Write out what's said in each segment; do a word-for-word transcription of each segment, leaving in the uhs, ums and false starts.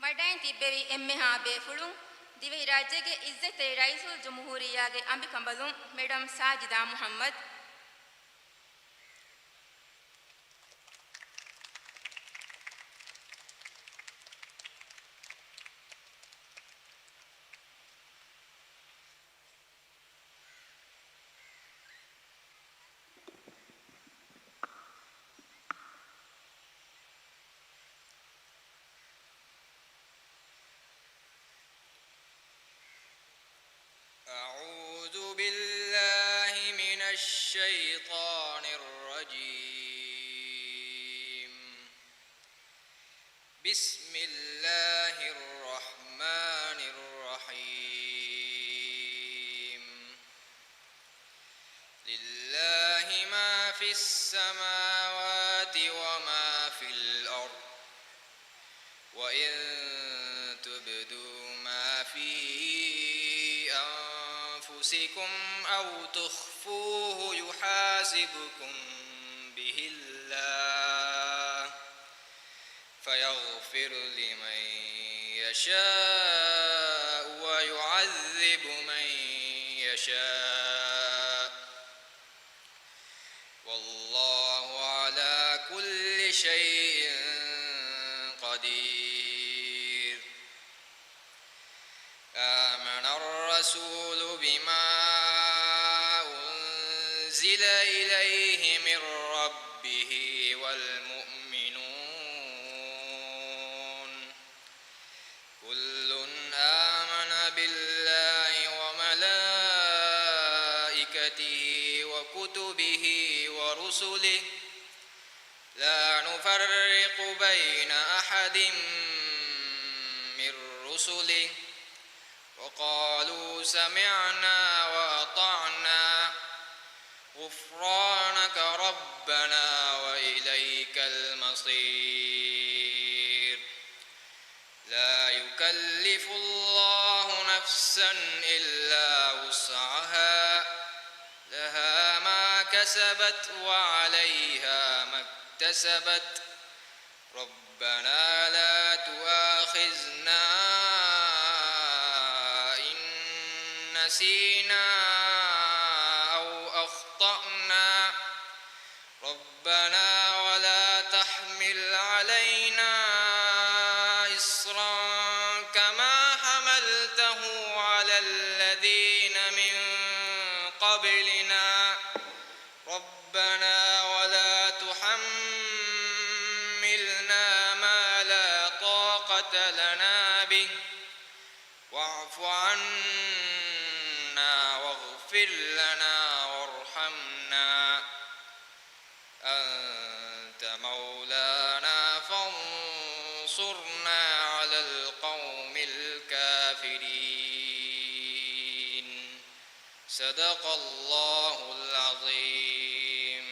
ވަޑައިން ތިއްބެވި އެންމެހާ ބޭފުޅުން، ދިވެހިރާއްޖޭގެ އިއްޒަތްތެރި ރައީސުލްޖުމްހޫރިއްޔާގެ އަނބިކަނބަލުން މެޑަމް ސާޖިދާ މުޙައްމަދު. أعوذ بالله من الشيطان الرجيم. بسم الله الرحمن الرحيم. لله ما في السماوات وما في الأرض، وإن تبدوا ما في أنفسكم أو تخفوه يحاسبكم به الله، فيغفر لمن يشاء ويعذب من يشاء، والله على كل شيء قدير. آمن الرسول بما أنزل إليه من ربه والمؤمنون، كل آمن بالله وملائكته وكتبه ورسله، لا نفرق بين أحد من رسله، وقالوا سمعنا وأطعنا، غفرانك ربنا وإليك المصير. لا يكلف الله نفسا إلا وسعها، لها ما كسبت وعليها ما اكتسبت، ربنا لا تؤاخذنا إن نسينا أو أخطأنا، ربنا ولا تحمل علينا إصرا كما حملته على الذين من قبلنا، ربنا ولا تحملنا ما لا طاقة لنا به، واعف عنا واغفر لنا وارحمنا، أنت مولانا فانصرنا على القوم الكافرين. صدق الله العظيم.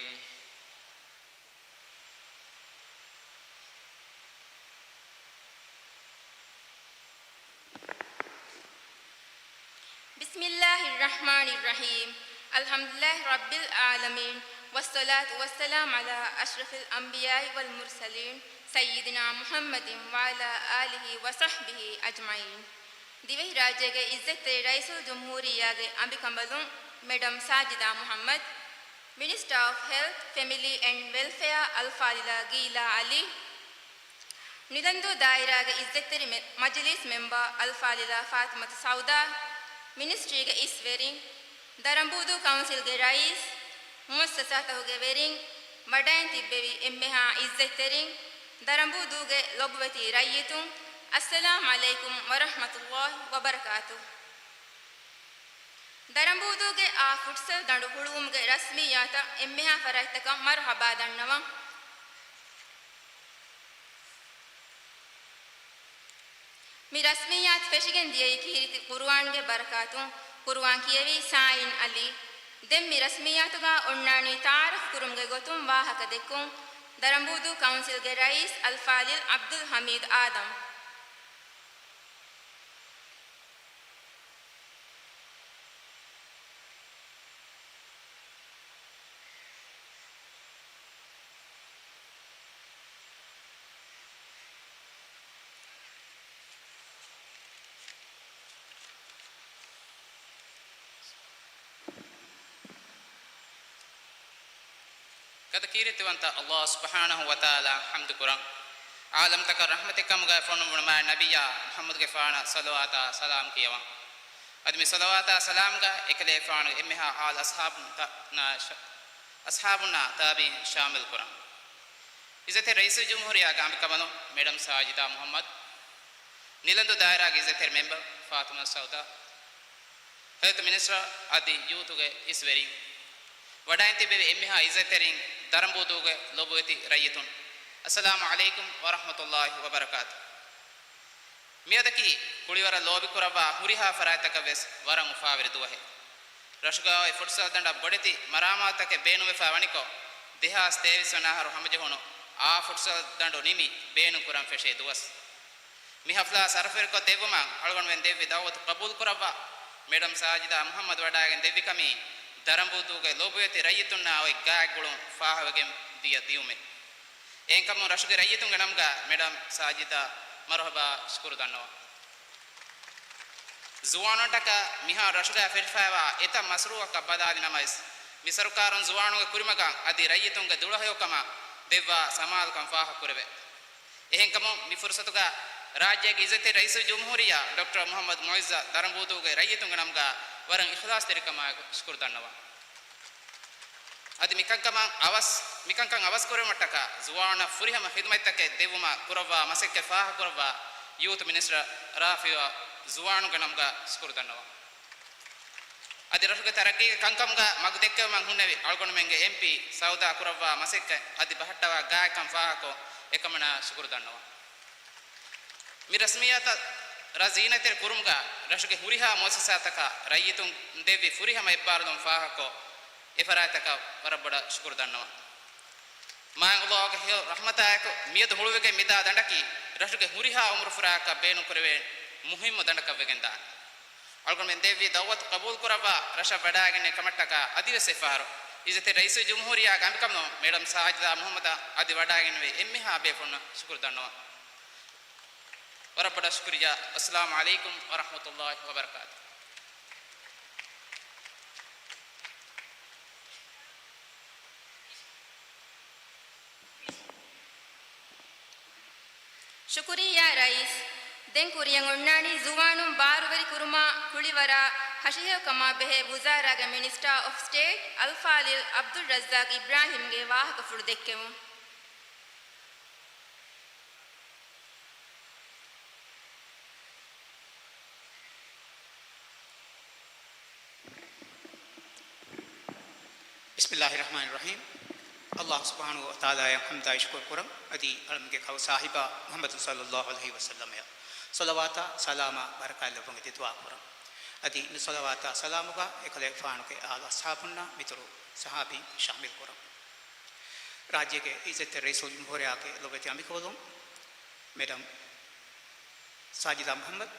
بسم الله الرحمن الرحيم. الحمد لله رب العالمين. والصلاة والسلام على أشرف الأنبياء والمرسلين سيدنا محمد وعلى آله وصحبه أجمعين. ދިވެހިރާއްޖޭގެ އިއްޒަތްތެރި ރައީސުލްޖުމްހޫރިއްޔާގެ އަނބިކަނބަލުން މެޑަމް ސާޖިދާ މުޙައްމަދު، މިނިސްޓަރ އޮފް ހެލްތް، ފެމިލީ އެންޑް ވެލްފެއާ އަލްފާޟިލާ ގީލާ ޢަލީ، ނިލަންދޫ ދާއިރާގެ އިއްޒަތްތެރި މެ-، މަޖިލީސް މެމްބަރ އަލްފާޟިލާ ފާތިމަތު ސައުދާ، މިނިސްޓްރީގެ އިސްވެރިން، ދަރަނބޫދޫ ކައުންސިލްގެ ރައީސް، މުއައްސަސާތަކުގެ ވެރިން، ވަޑައިން ތިއްބެވި އެންމެހާ އިއްޒަތްތެރިން، ދަރަނބޫދޫގެ ލޮބުވެތި ރައްޔިތުން، އައްސަލާމް ޢަލައިކުމް ވަރަޙްމަތުﷲ ވަބަރަކާތު. ދަރަނބޫދޫގެ އާ ފުޓްސަލް ދަނޑު ހުޅުވުމުގެ ރަސްމިއްޔާތަށް އެންމެހާ ފަރާތްތަކަށް މަރުޙަބާ ދަންނަވަން. މި ރަސްމިއްޔާތު ފެށިގެން ދިޔައީ ކީރިތި ޤުރުއާންގެ ބަރަކާތުން، ޤުރުއާން ކިޔެވީ ސާއިން ޢަލީ. ދެން މި ރަސްމިއްޔާތުގަ އޮންނާނީ ތަޢާރަފް ކުރުމުގެ ގޮތުން ވާހަކަ ދެއްކުން، ދަރަނބޫދޫ ކައުންސިލްގެ ރައީސް އަލްފާޟިލް ޢަބްދުލް ޙަމީދު އާދަމް. އަދި ކީރިތިވަންތަ އައްލާހު ސުބްޙާނަހު ވަތަޢާލާ ޙަމްދު ކުރަން. ޢާލަމްތަކަށް ރަޙްމަތެއް ކަމުގައި ފޮނުވުނު މާތް ނަބިއްޔާ މުޙައްމަދުގެފާނަށް ޞަލަވާތާ ސަލާމް ކިޔަވަން. އަދި މި ޞަލަވާތާ ސަލާމްގަ އެކަލޭފާނުގެ އެންމެހާ އާލް އަޞްޙާބުން ތާ-، ނާ-، ޝަ-، އަޞްޙާބުންނާ ތާބިޢީން ޝާމިލް ކުރަން. ޢިއްޒަތްތެރި ރައީސުލްޖުމްހޫރިއްޔާގެ އަނބިކަނބަލުން މެޑަމް ސާޖިދާ މުޙައްމަދު، ނިލަންދޫ ދާއިރާގެ ޢިއްޒަތްތެރި މެމްބަރު ފާތިމަތު ސައުދާ، ހެލްތު މިނިސްޓަރ އަދި ޔޫތުގެ އިސްވެރިން، ވަޑައިން ތިއްބެވި އެންމެހާ ޢިއްޒަތްތެރިން، ދަރަނބޫދޫގެ ލޮބުވެތި ރައްޔިތުން، އައްސަލާމު ޢަލައިކުމް ވަރަޙްމަތުﷲި ވަބަރަކާތު. މިއަދަކީ ކުޅިވަރަށް ލޯބިކުރައްވާ ހުރިހާ ފަރާތްތަކަށް ވެސް ވަރަށް އުފާވެރި ދުވަހެއް. ރަށުގަ އޮތް ފުޓްސަލް ދަނޑަށް ބޮޑެތި މަރާމާތުތަކެއް ބޭނުންވެފަ ވަނިކޮށް، ދެހާސް ތޭވީސް ވަނަ އަހަރު ހަމަޖެހުނު އާ ފުޓްސަލް ދަނޑު ނިމި ބޭނުން ކުރަން ފެށޭ ދުވަސް. މި ޙަފްލާ ސަރަފުވެރިކޮށް ދެއްވުމަށް އަޅުގަނޑުމެން ދެއްވި ދަޢުވަތު ޤަބޫލު ކުރައްވާ، މެޑަމް ސާޖިދާ މުޙައްމަދު ވަޑައިގެން ދެއްވި ކަމީ، ދަރަނބޫދޫގެ ލޯބިވެތި ރައްޔިތުންނާ އޮތް ގާތްގުޅުން ފާހަގަވެގެން ދިޔަ ދިޔުމެއް. އެހެންކަމުން ރަށުގެ ރައްޔިތުންގެ ނަމުގަ މެޑަމް ސާޖިދާ މަރުޙަބާ ޝުކުރު ދަންނަވަން. ޒުވާނުންޓަކަށް މިހާރު ރަށުގައި ފެށިފައިވާ އެތައް މަޝްރޫޢަކަށް ބަލާލި ނަމަވެސް، މި ސަރުކާރުން ޒުވާނުންގެ ކުރިމަގަށް އަދި ރައްޔިތުންގެ ދުޅަހެޔޮކަމަށް ދެއްވާ ސަމާލުކަން ފާހަގަކުރެވޭ. އެހެންކަމުން މި ފުރުޞަތުގަ ރާއްޖޭގެ ޢިއްޒަތްތެރި ރައީސުލްޖުމްހޫރިއްޔާ ޑޮކްޓަރ މުޙައްމަދު މުޢިއްޒަށް ދަރަނބޫދޫގެ ރައްޔިތުންގެ ނަމުގަ ވަރަށް އިޚްލާޞްތެރިކަމާއެކު ޝުކުރު ދަންނަވަން. އަދި މިކަންކަމަށް އަވަސް، މިކަންކަން އަވަސް ކުރެވުމަށްޓަކާ ޒުވާނުންނަށް ފުރިހަމަ ޚިދުމަތްތަކެއް ދެއްވުމަށް ކުރައްވާ މަސައްކަތް ފާހަގަކުރައްވާ ޔޫތު މިނިސްޓަރ ރާފިޢަށް ޒުވާނުންގެ ނަމުގަ ޝުކުރު ދަންނަވަން. އަދި ރަށުގެ ތަރައްގީގެ ކަންކަމުގަ މަގު ދެއްކެވުމަށް ހުންނެވި އަޅުގަނޑުމެންގެ އެމްޕީ ސައުދާ ކުރައްވާ މަސައްކަތް އަދި ބަހައްޓަވާ ގާތްކަން ފާހަގަކޮށް އެކަމަނާ ޝުކުރު ދަންނަވަން. މި ރަސްމިއްޔާތަށް ރަށް ޒީނަތްތެރި ކުރުމުގަ ރަށުގެ ހުރިހާ މުއައްސަސާތަކަށް ރައްޔިތުން ދެއްވި ފުރިހަމަ އެއްބާރުލުން ފާހަގަކޮށް، އެ ފަރާތްތަކަށް ވަރަށް ބޮޑަށް ޝުކުރު ދަންނަވަން. މާތް ﷲ ގެ ހެޔޮ ރަޙްމަތާއެކު މިއަދު ހުޅުވިގެން މިދާ ދަނޑަކީ ރަށުގެ ހުރިހާ އުމުރުފުރާއަކަށް ބޭނުންކުރެވޭ މުހިއްމު ދަނޑަކަށް ވެގެންދާނެ. އަޅުގަނޑުމެން ދެއްވި ދަޢުވަތު ޤަބޫލުކުރައްވާ ރަށަށް ވަޑައިގެންނެވި ކަމަށްޓަކާ އަދިވެސް އެއްފަހަރު ޢިއްޒަތްތެރި ރައީސުލްޖުމްހޫރިއްޔާގެ އަނބިކަނބަލުން މެޑަމް ސާޖިދާ މުޙައްމަދަށް އަދި ވަޑައިގެންނެވި އެންމެހާ ބޭފުޅުންނަށް ޝުކުރު ދަންނަވަން. ވަރަށް ބޮޑަށް ޝުކުރިއްޔާ. އައްސަލާމު ޢަލައިކުމް ވަރަޙްމަތުﷲި ވަބަރަކާތުހު. ޝުކުރިއްޔާ ރައީސް. ދެން ކުރިއަށް އޮންނާނީ ޒުވާނުން ބާރުވެރި ކުރުމާ، ކުޅިވަރާ، ހަށިހެޔޮކަމާ ބެހޭ ވުޒާރާގެ މިނިސްޓާ އޮފް ސްޓޭޓް އަލްފާޟިލް ޢަބްދުއްރައްޒާޤް އިބްރާހިމްގެ ވާހަކަފުޅު ދެއްކެވުން. ބިސްމިއްލާހި ރަޙްމާނި ރަޙީމް. އައްލާހު ސުބްޙާނަހު ވަތަޢާލާއަށް ޙަމްދާއި ޝުކުރު ކުރަން. އަދި އަޅަމެންގެ ކައު ސާހިބާ މުޙައްމަދު ޞައްލައްލާހު ޢަލައިހި ވަސައްލަމައަށް ޞަލަވާތާ ސަލާމާ ބަރަކާތް ލެއްވުން އެދި ދުޢާ ކުރަން. އަދި މި ޞަލަވާތާ ސަލާމުގަ އެކަލޭގެފާނުގެ އާލު އަޞްޙާބުންނާ މިތުރު ޞަޙާބީން ޝާމިލް ކުރަން. ރާއްޖޭގެ ޢިއްޒަތްތެރި ރައީސުލްޖުމްހޫރިއްޔާގެ ލޮބުވެތި އަނބިކަނބަލުން މެޑަމް ސާޖިދާ މުޙައްމަދު،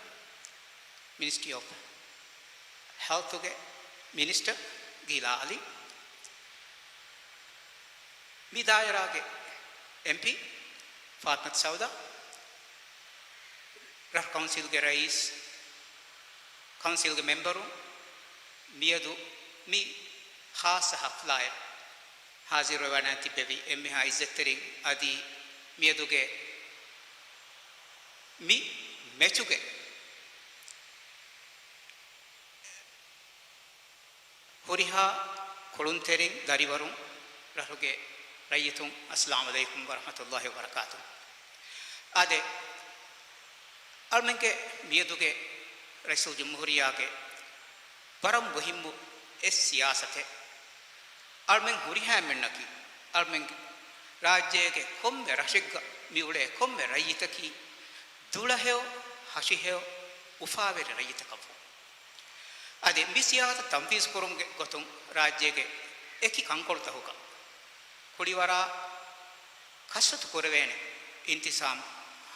މިނިސްޓްރީ އޮފް ހެލްތުގެ މިނިސްޓަރ ގީލާ އަލީ، މި ދާއިރާގެ އެމްޕީ ފާތިމަތު ސައުދާ، ރަށު ކައުންސިލްގެ ރައީސް، ކައުންސިލްގެ މެމްބަރުން، މިއަދު މި ޚާއްޞަ ޙަފްލާއަށް ޙާޟިރުވެވަޑައި ތިއްބެވި އެންމެހާ ޢިއްޒަތްތެރިން އަދި މިއަދުގެ މި މެޗުގެ ހުރިހާ ކުޅުންތެރިން، ދަރިވަރުން، ރަށުގެ ރައްޔިތުން، އައްސަލާމު ޢަލައިކުމް ވަރަޙްމަތުﷲި ވަބަރަކާތުހު. އާދެ، އަޅަމެންގެ މިއަދުގެ ރައީސުލްޖުމްހޫރިއްޔާގެ ވަރަށް މުހިއްމު އެއް ސިޔާސަތެއް. އަޅަމެން ހުރިހާ އެންމެންނަކީ، އަޅަމެންގެ ރާއްޖޭގެ ކޮންމެ ރަށެއްގަ މި އުޅޭ ކޮންމެ ރައްޔިތަކީ ދުޅަހެޔޮ، ހަށިހެޔޮ، އުފާވެރި ރައްޔިތަކަށްވުން. އަދި މި ސިޔާސަތު ތަންފީޒު ކުރުމުގެ ގޮތުން ރާއްޖޭގެ އެކި ކަންކޮޅުތަކުގަ ކުޅިވަރާ ކަސްރަތު ކުރެވޭނެ އިންތިޒާމް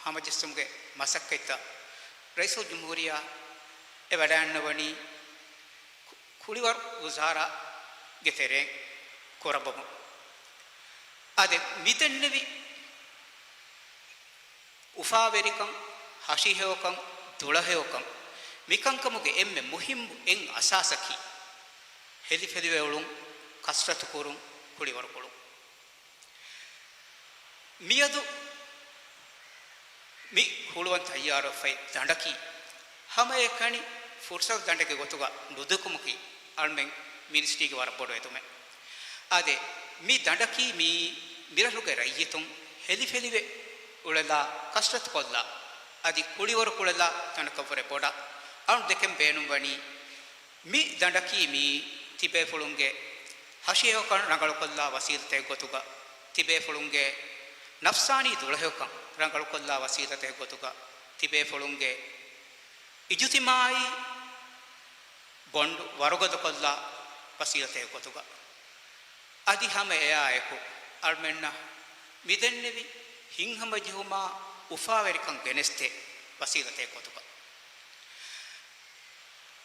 ހަމަޖެއްސުމުގެ މަސައްކަތްތައް ރައީސުލްޖުމްހޫރިއްޔާ އެ ވަޑައިގަންނަވަނީ ކު-، ކުޅިވަރު ވުޒާރާގެ ތެރެއިން ކުރައްވަމުން. އާދެ، މިދެންނެވި އުފާވެރިކަން، ހަށިހެޔޮކަން، ދުޅަހެޔޮކަން، މިކަންކަމުގެ އެންމެ މުހިއްމު އެއް އަސާސަކީ، ހެލިފެލިވެ އުޅުން، ކަސްރަތު ކުރުން، ކުޅިވަރު ކުޅުން. މިއަދު މި ހުޅުވަން ތައްޔާރުވެފައި ދަނޑަކީ، ހަމައެކަނި ފުޓްސަލް ދަނޑެއްގެ ގޮތުގަ ނުދެކުމަކީ، އަޅުމެން މިނިސްޓްރީގެ ވަރަށް ބޮޑު އެދުމެއް. އާދެ، މި ދަނޑަކީ މިއީ މިރަށުގެ ރައްޔިތުން ހެލިފެލިވެ އުޅެލާ، ކަސްރަތުކޮށްލާ، އަދި ކުޅިވަރު ކުޅެލާ ތަނަކަށްވުރެ ބޮޑަށް. އަޅުން ދެކެން ބޭނުންވަނީ، މި ދަނޑަކީ މިއީ ތިބޭފުޅުންގެ ހަށިހެޔޮކަން ރަނގަޅުކޮށްލާ ވަސީލަތެއް ގޮތުގަ، ތިބޭފުޅުންގެ ނަފްސާނީ ދުޅަހެޔޮކަން ރަނގަޅުކޮށްލާ ވަސީލަތެއް ގޮތުގަ، ތިބޭފުޅުންގެ އިޖުތިމާއީ ބޮންޑު ވަރުގަދަކޮށްލާ ވަސީލަތެއް ގޮތުގަ، އަދި ހަމަ އެއާއެކު އަޅުމެންނަށް މިދެންނެވި ހިތްހަމަޖެހުމާ އުފާވެރިކަން ގެނެސްދޭ ވަސީލަތެއް ގޮތުގަ.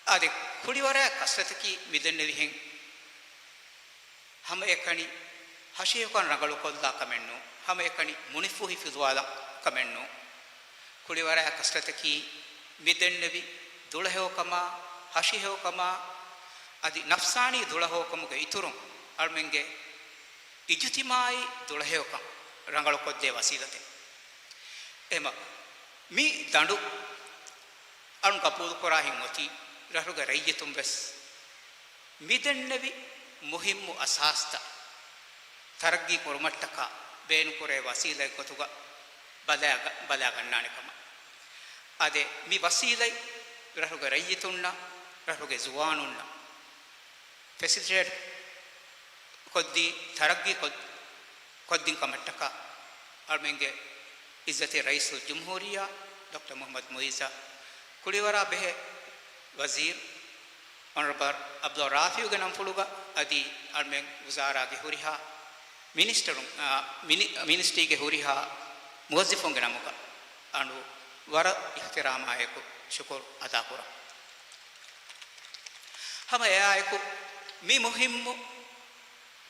އާދެ، ކުޅިވަރާ ކަސްރަތަކީ މިދެންނެވިހެން ހަމައެކަނި ހަށިހެޔޮކަން ރަނގަޅުކޮށްލާ ކަމެއް ނޫން، ހަމައެކަނި މުނިފޫހި ފިލުވާލަން ކަމެއް ނޫން. ކުޅިވަރާ ކަސްރަތަކީ މިދެންނެވި ދުޅަހެޔޮކަމާ، ހަށިހެޔޮކަމާ، އަދި ނަފްސާނީ ދުޅަހެޔޮކަމުގެ އިތުރުން އަޅުމެންގެ އިޖުތިމާއީ ދުޅަހެޔޮކަން ރަނގަޅުކޮށްދޭ ވަސީލަތެއް. އެމަ، މި ދަނޑު އަޅުން ގަބޫލުކުރާހިތް އޮތީ، ރަށުގެ ރައްޔިތުން ވެސް މިދެންނެވި މުހިއްމު އަސާސްތައް ތަރައްގީ ކުރުމަށްޓަކާ ބޭނުންކުރޭ ވަސީލަތް ގޮތުގަ ބަލާގަ-، ބަލާގަންނާނެ ކަމަށް. އާދެ، މި ވަސީލަތް ރަށުގެ ރައްޔިތުންނަށް، ރަށުގެ ޒުވާނުންނަށް ފެސިލިޓޭޓް ކޮށްދީ، ތަރައްގީ ކޮށް-، ކޮށްދިން ކަމަށްޓަކާ އަޅުމެންގެ އިއްޒަތީ ރައީސުލްޖުމްހޫރިއްޔާ ޑޮކްޓަރ މުޙައްމަދު މުޢިއްޒަށް، ކުޅިވަރާ ބެހޭ ވަޒީރު އޮނަރަބަލް ޢަބްދުﷲ ރާފިޢުގެ ނަންފުޅުގަ އަދި އަޅުމެން ވުޒާރާގެ ހުރިހާ މިނިސްޓަރުން، އާ، މިނި-، މިނިސްޓްރީގެ ހުރިހާ މުވައްޒަފުންގެ ނަމުގަ އަޅު ވަރަށް އިޙްތިރާމާއެކު ޝުކުރު އަދާކުރަން. ހަމަ އެއާއެކު މި މުހިއްމު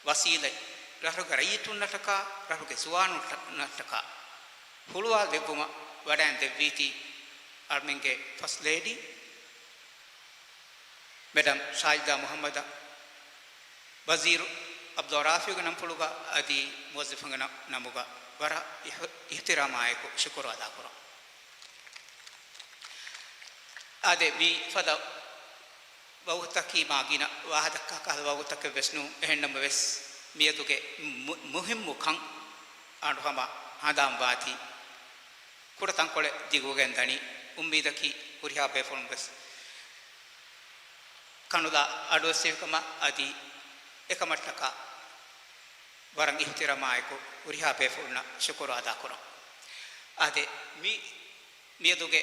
ވަސީލަތް ރަށުގެ ރައްޔިތުންނަށްޓަކާ، ރަށުގެ ޒުވާނުންނަށްޓަކާ ހުޅުވާ ދެއްވުމަށް ވަޑައިން ދެއްވީތީ އަޅުމެންގެ ފަސްޓް ލޭޑީ މެޑަމް ސާޖިދާ މުޙައްމަދަށް، ވަޒީރު ޢަބްދުﷲ ރާފިޢުގެ ނަންފުޅުގަ އަދި މުވައްޒަފުންގެ ނަ-، ނަމުގަ ވަރަށް އިޙް-، އިޙްތިރާމާއެކު ޝުކުރު އަދާކުރަން. އާދެ، މި ފަދަ ވަގުތަކީ މާ ގިނަ ވާހަކަ ދައްކާ ކަހަލަ ވަގުތަކެއް ވެސް ނޫން. އެހެންނަމަވެސް، މިއަދުގެ މު-، މުހިއްމު ކަން އަނޑު ހަމަ ހަނދާން ވާތީ، ކުޑަ ތަންކޮޅެއް ދިގުގެން ދަނީ. އުއްމީދަކީ ހުރިހާ ބޭފުޅުން ވެސް ކަނުލާ އަޑުއެއްސެވިކަމަށް އަދި އެކަމަށްޓަކާ ވަރަށް އިޙްތިރާމާއެކު ހުރިހާ ބޭފުޅުންނަށް ޝުކުރު އަދާކުރަން. އާދެ، މި މިއަދުގެ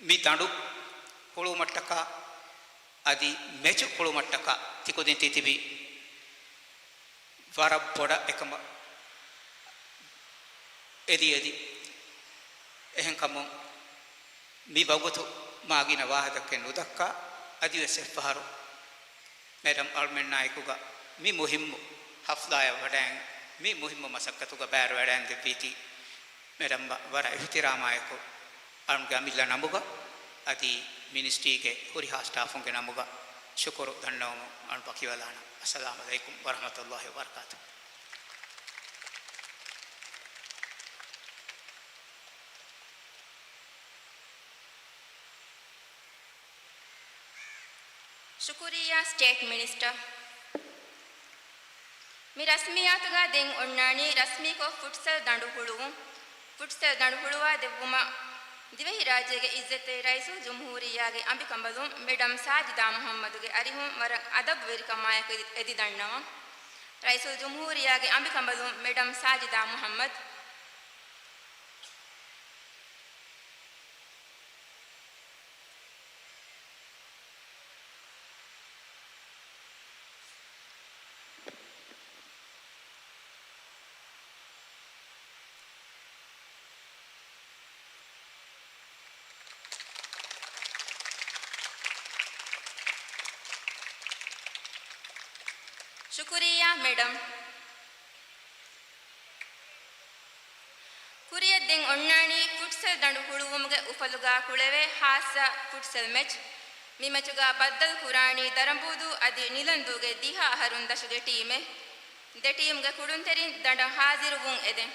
މި ދަނޑު ހުޅުވުމަށްޓަކާ އަދި މެޗު ހުޅުވުމަށްޓަކާ ތިކުދިން ތިތިބީ ވަރަށް ބޮޑަށް އެކަމަށް އެދި އެދި. އެހެންކަމުން މި ވަގުތު މާ ގިނަ ވާހަކަ ނުދައްކާ، އަދިވެސް އެއްފަހަރު މެޑަމް އަޅުމެންނާއެކުގަ މި މުހިއްމު ހަފްލާއަށް ވަޑައިން، މި މުހިއްމު މަސައްކަތުގަ ބައިވެރި ވަޑައިން ދެއްވީތީ، މެޑަމް ވަރަށް އިޙްތިރާމާއެކު އަޅުގެ އަމިއްލަ ނަމުގަ އަދި މިނިސްޓްރީގެ ހުރިހާ ސްޓާފުންގެ ނަމުގަ ޝުކުރު ދަންނަވަމުން އަޅު ވަކިވެލާނަން. އައްސަލާމު ޢަލައިކުމް ވަރަޙްމަތުﷲ ވަބަރަކާތުހު. ޝުކުރިއްޔާ ސްޓޭޓް މިނިސްޓަރ. މި ރަސްމިއްޔާތުގަ ދެން އޮންނާނީ ރަސްމީކޮށް ފުޓްސަލް ދަނޑު ހުޅުވުން. ފުޓްސަލް ދަނޑު ހުޅުވާ ދެއްވުމަށް ދިވެހިރާއްޖޭގެ އިއްޒަތްތެރި ރައީސުލްޖުމްހޫރިއްޔާގެ އަނބިކަނބަލުން މެޑަމް ސާޖިދާ މުޙައްމަދުގެ އަރިހުން ވަރަށް އަދަބުވެރިކަމާއެކު އެދި-، އެދިދަންނަވަން. ރައީސުލްޖުމްހޫރިއްޔާގެ އަނބިކަނބަލުން މެޑަމް ސާޖިދާ މުޙައްމަދު. ޝުކުރިއްޔާ މެޑަމް. ކުރިއަށް ދެން އޮންނާނީ ފުޓްސަލް ދަނޑު ހުޅުވުމުގެ އުފަލުގަ ކުޅެވޭ ހާއްސަ ފުޓްސަލް މެޗް. މި މެޗުގަ ބައްދަލު ކުރާނީ ދަރަނބޫދޫ އަދި ނިލަންދޫގެ ދިހަ އަހަރުން ދަށުގެ ޓީމެއް. ދެ ޓީމްގެ ކުޅުންތެރިން ދަނޑަށް ހާޒިރުވުން އެދެން.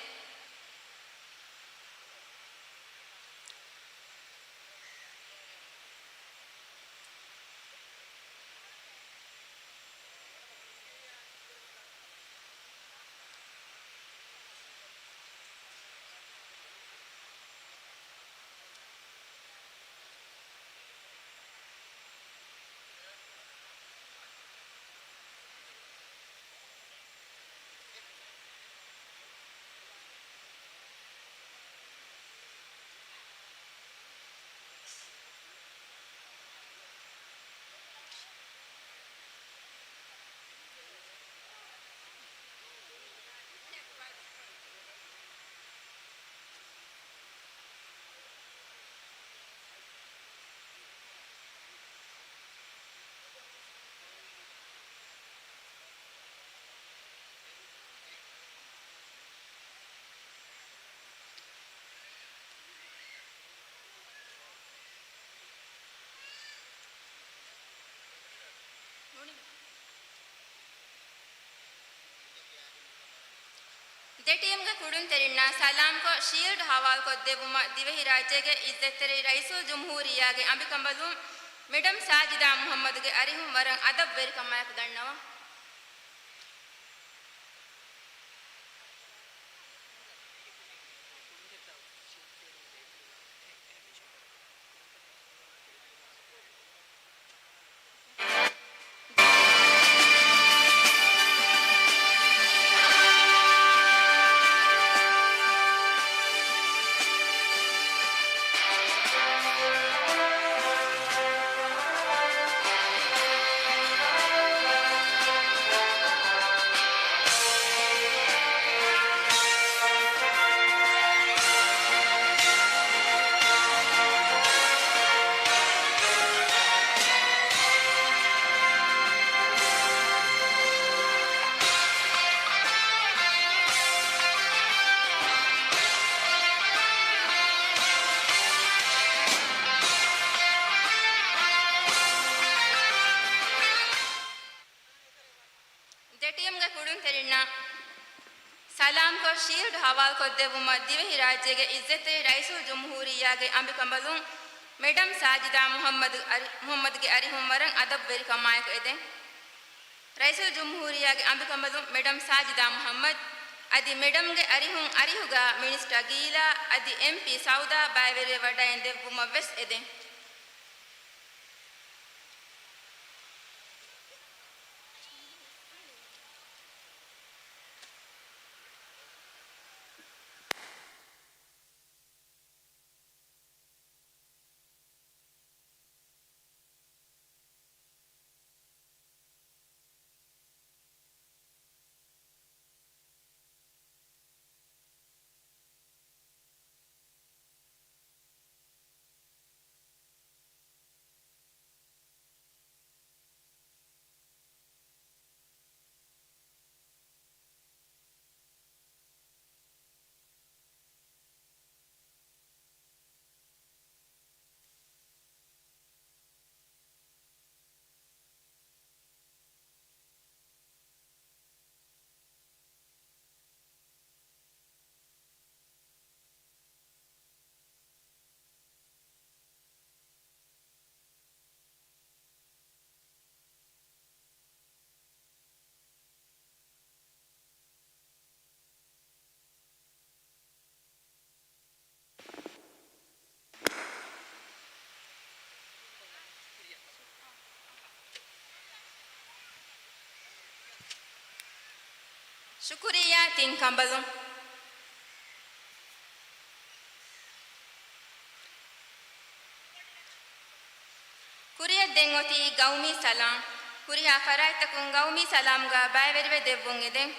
ދެ ޓީމްގެ ކުޅުންތެރިންނާ ސަލާމްކޮށް ޝީލްޑް ހަވާލުކޮށްދެއްވުމަށް ދިވެހިރާއްޖޭގެ އިއްޒަތްތެރި ރައީސުލްޖުމްހޫރިއްޔާގެ އަނބިކަނބަލުން މެޑަމް ސާޖިދާ މުހައްމަދުގެ އަރިހުން ވަރަށް އަދަބުވެރިކަމާއެކު ދަންނަވަން. ދެ ޓީމްގެ ކުޅުންތެރިންނަށް ސަލާމްކޮށް ޝީލްޑް ހަވާލުކޮށްދެއްވުމަށް ދިވެހިރާއްޖޭގެ އިއްޒަތްތެރި ރައީސުލްޖުމްހޫރިއްޔާގެ އަނބިކަނބަލުން މެޑަމް ސާޖިދާ މުހައްމަދު އަރި-، މުހައްމަދުގެ އަރިހުން ވަރަށް އަދަބުވެރިކަމާއެކު އެދެން. ރައީސުލްޖުމްހޫރިއްޔާގެ އަނބިކަނބަލުން މެޑަމް ސާޖިދާ މުހައްމަދު އަދި މެޑަމްގެ އަރިހުން އަރިހުގަ މިނިސްޓަރ ގީލާ އަދި އެމްޕީ ސައުދާ ބައިވެރިވެވަޑައިން ދެއްވުމަށް ވެސް އެދެން. ޝުކުރިއްޔާ ތިން ކަނބަލުން. ކުރިއަށް ދެން އޮތީ ގައުމީ ސަލާމް. ހުރިހާ ފަރާތްތަކުން ގައުމީ ސަލާމްގަ ބައިވެރިވެ ދެއްވުން އެދެން.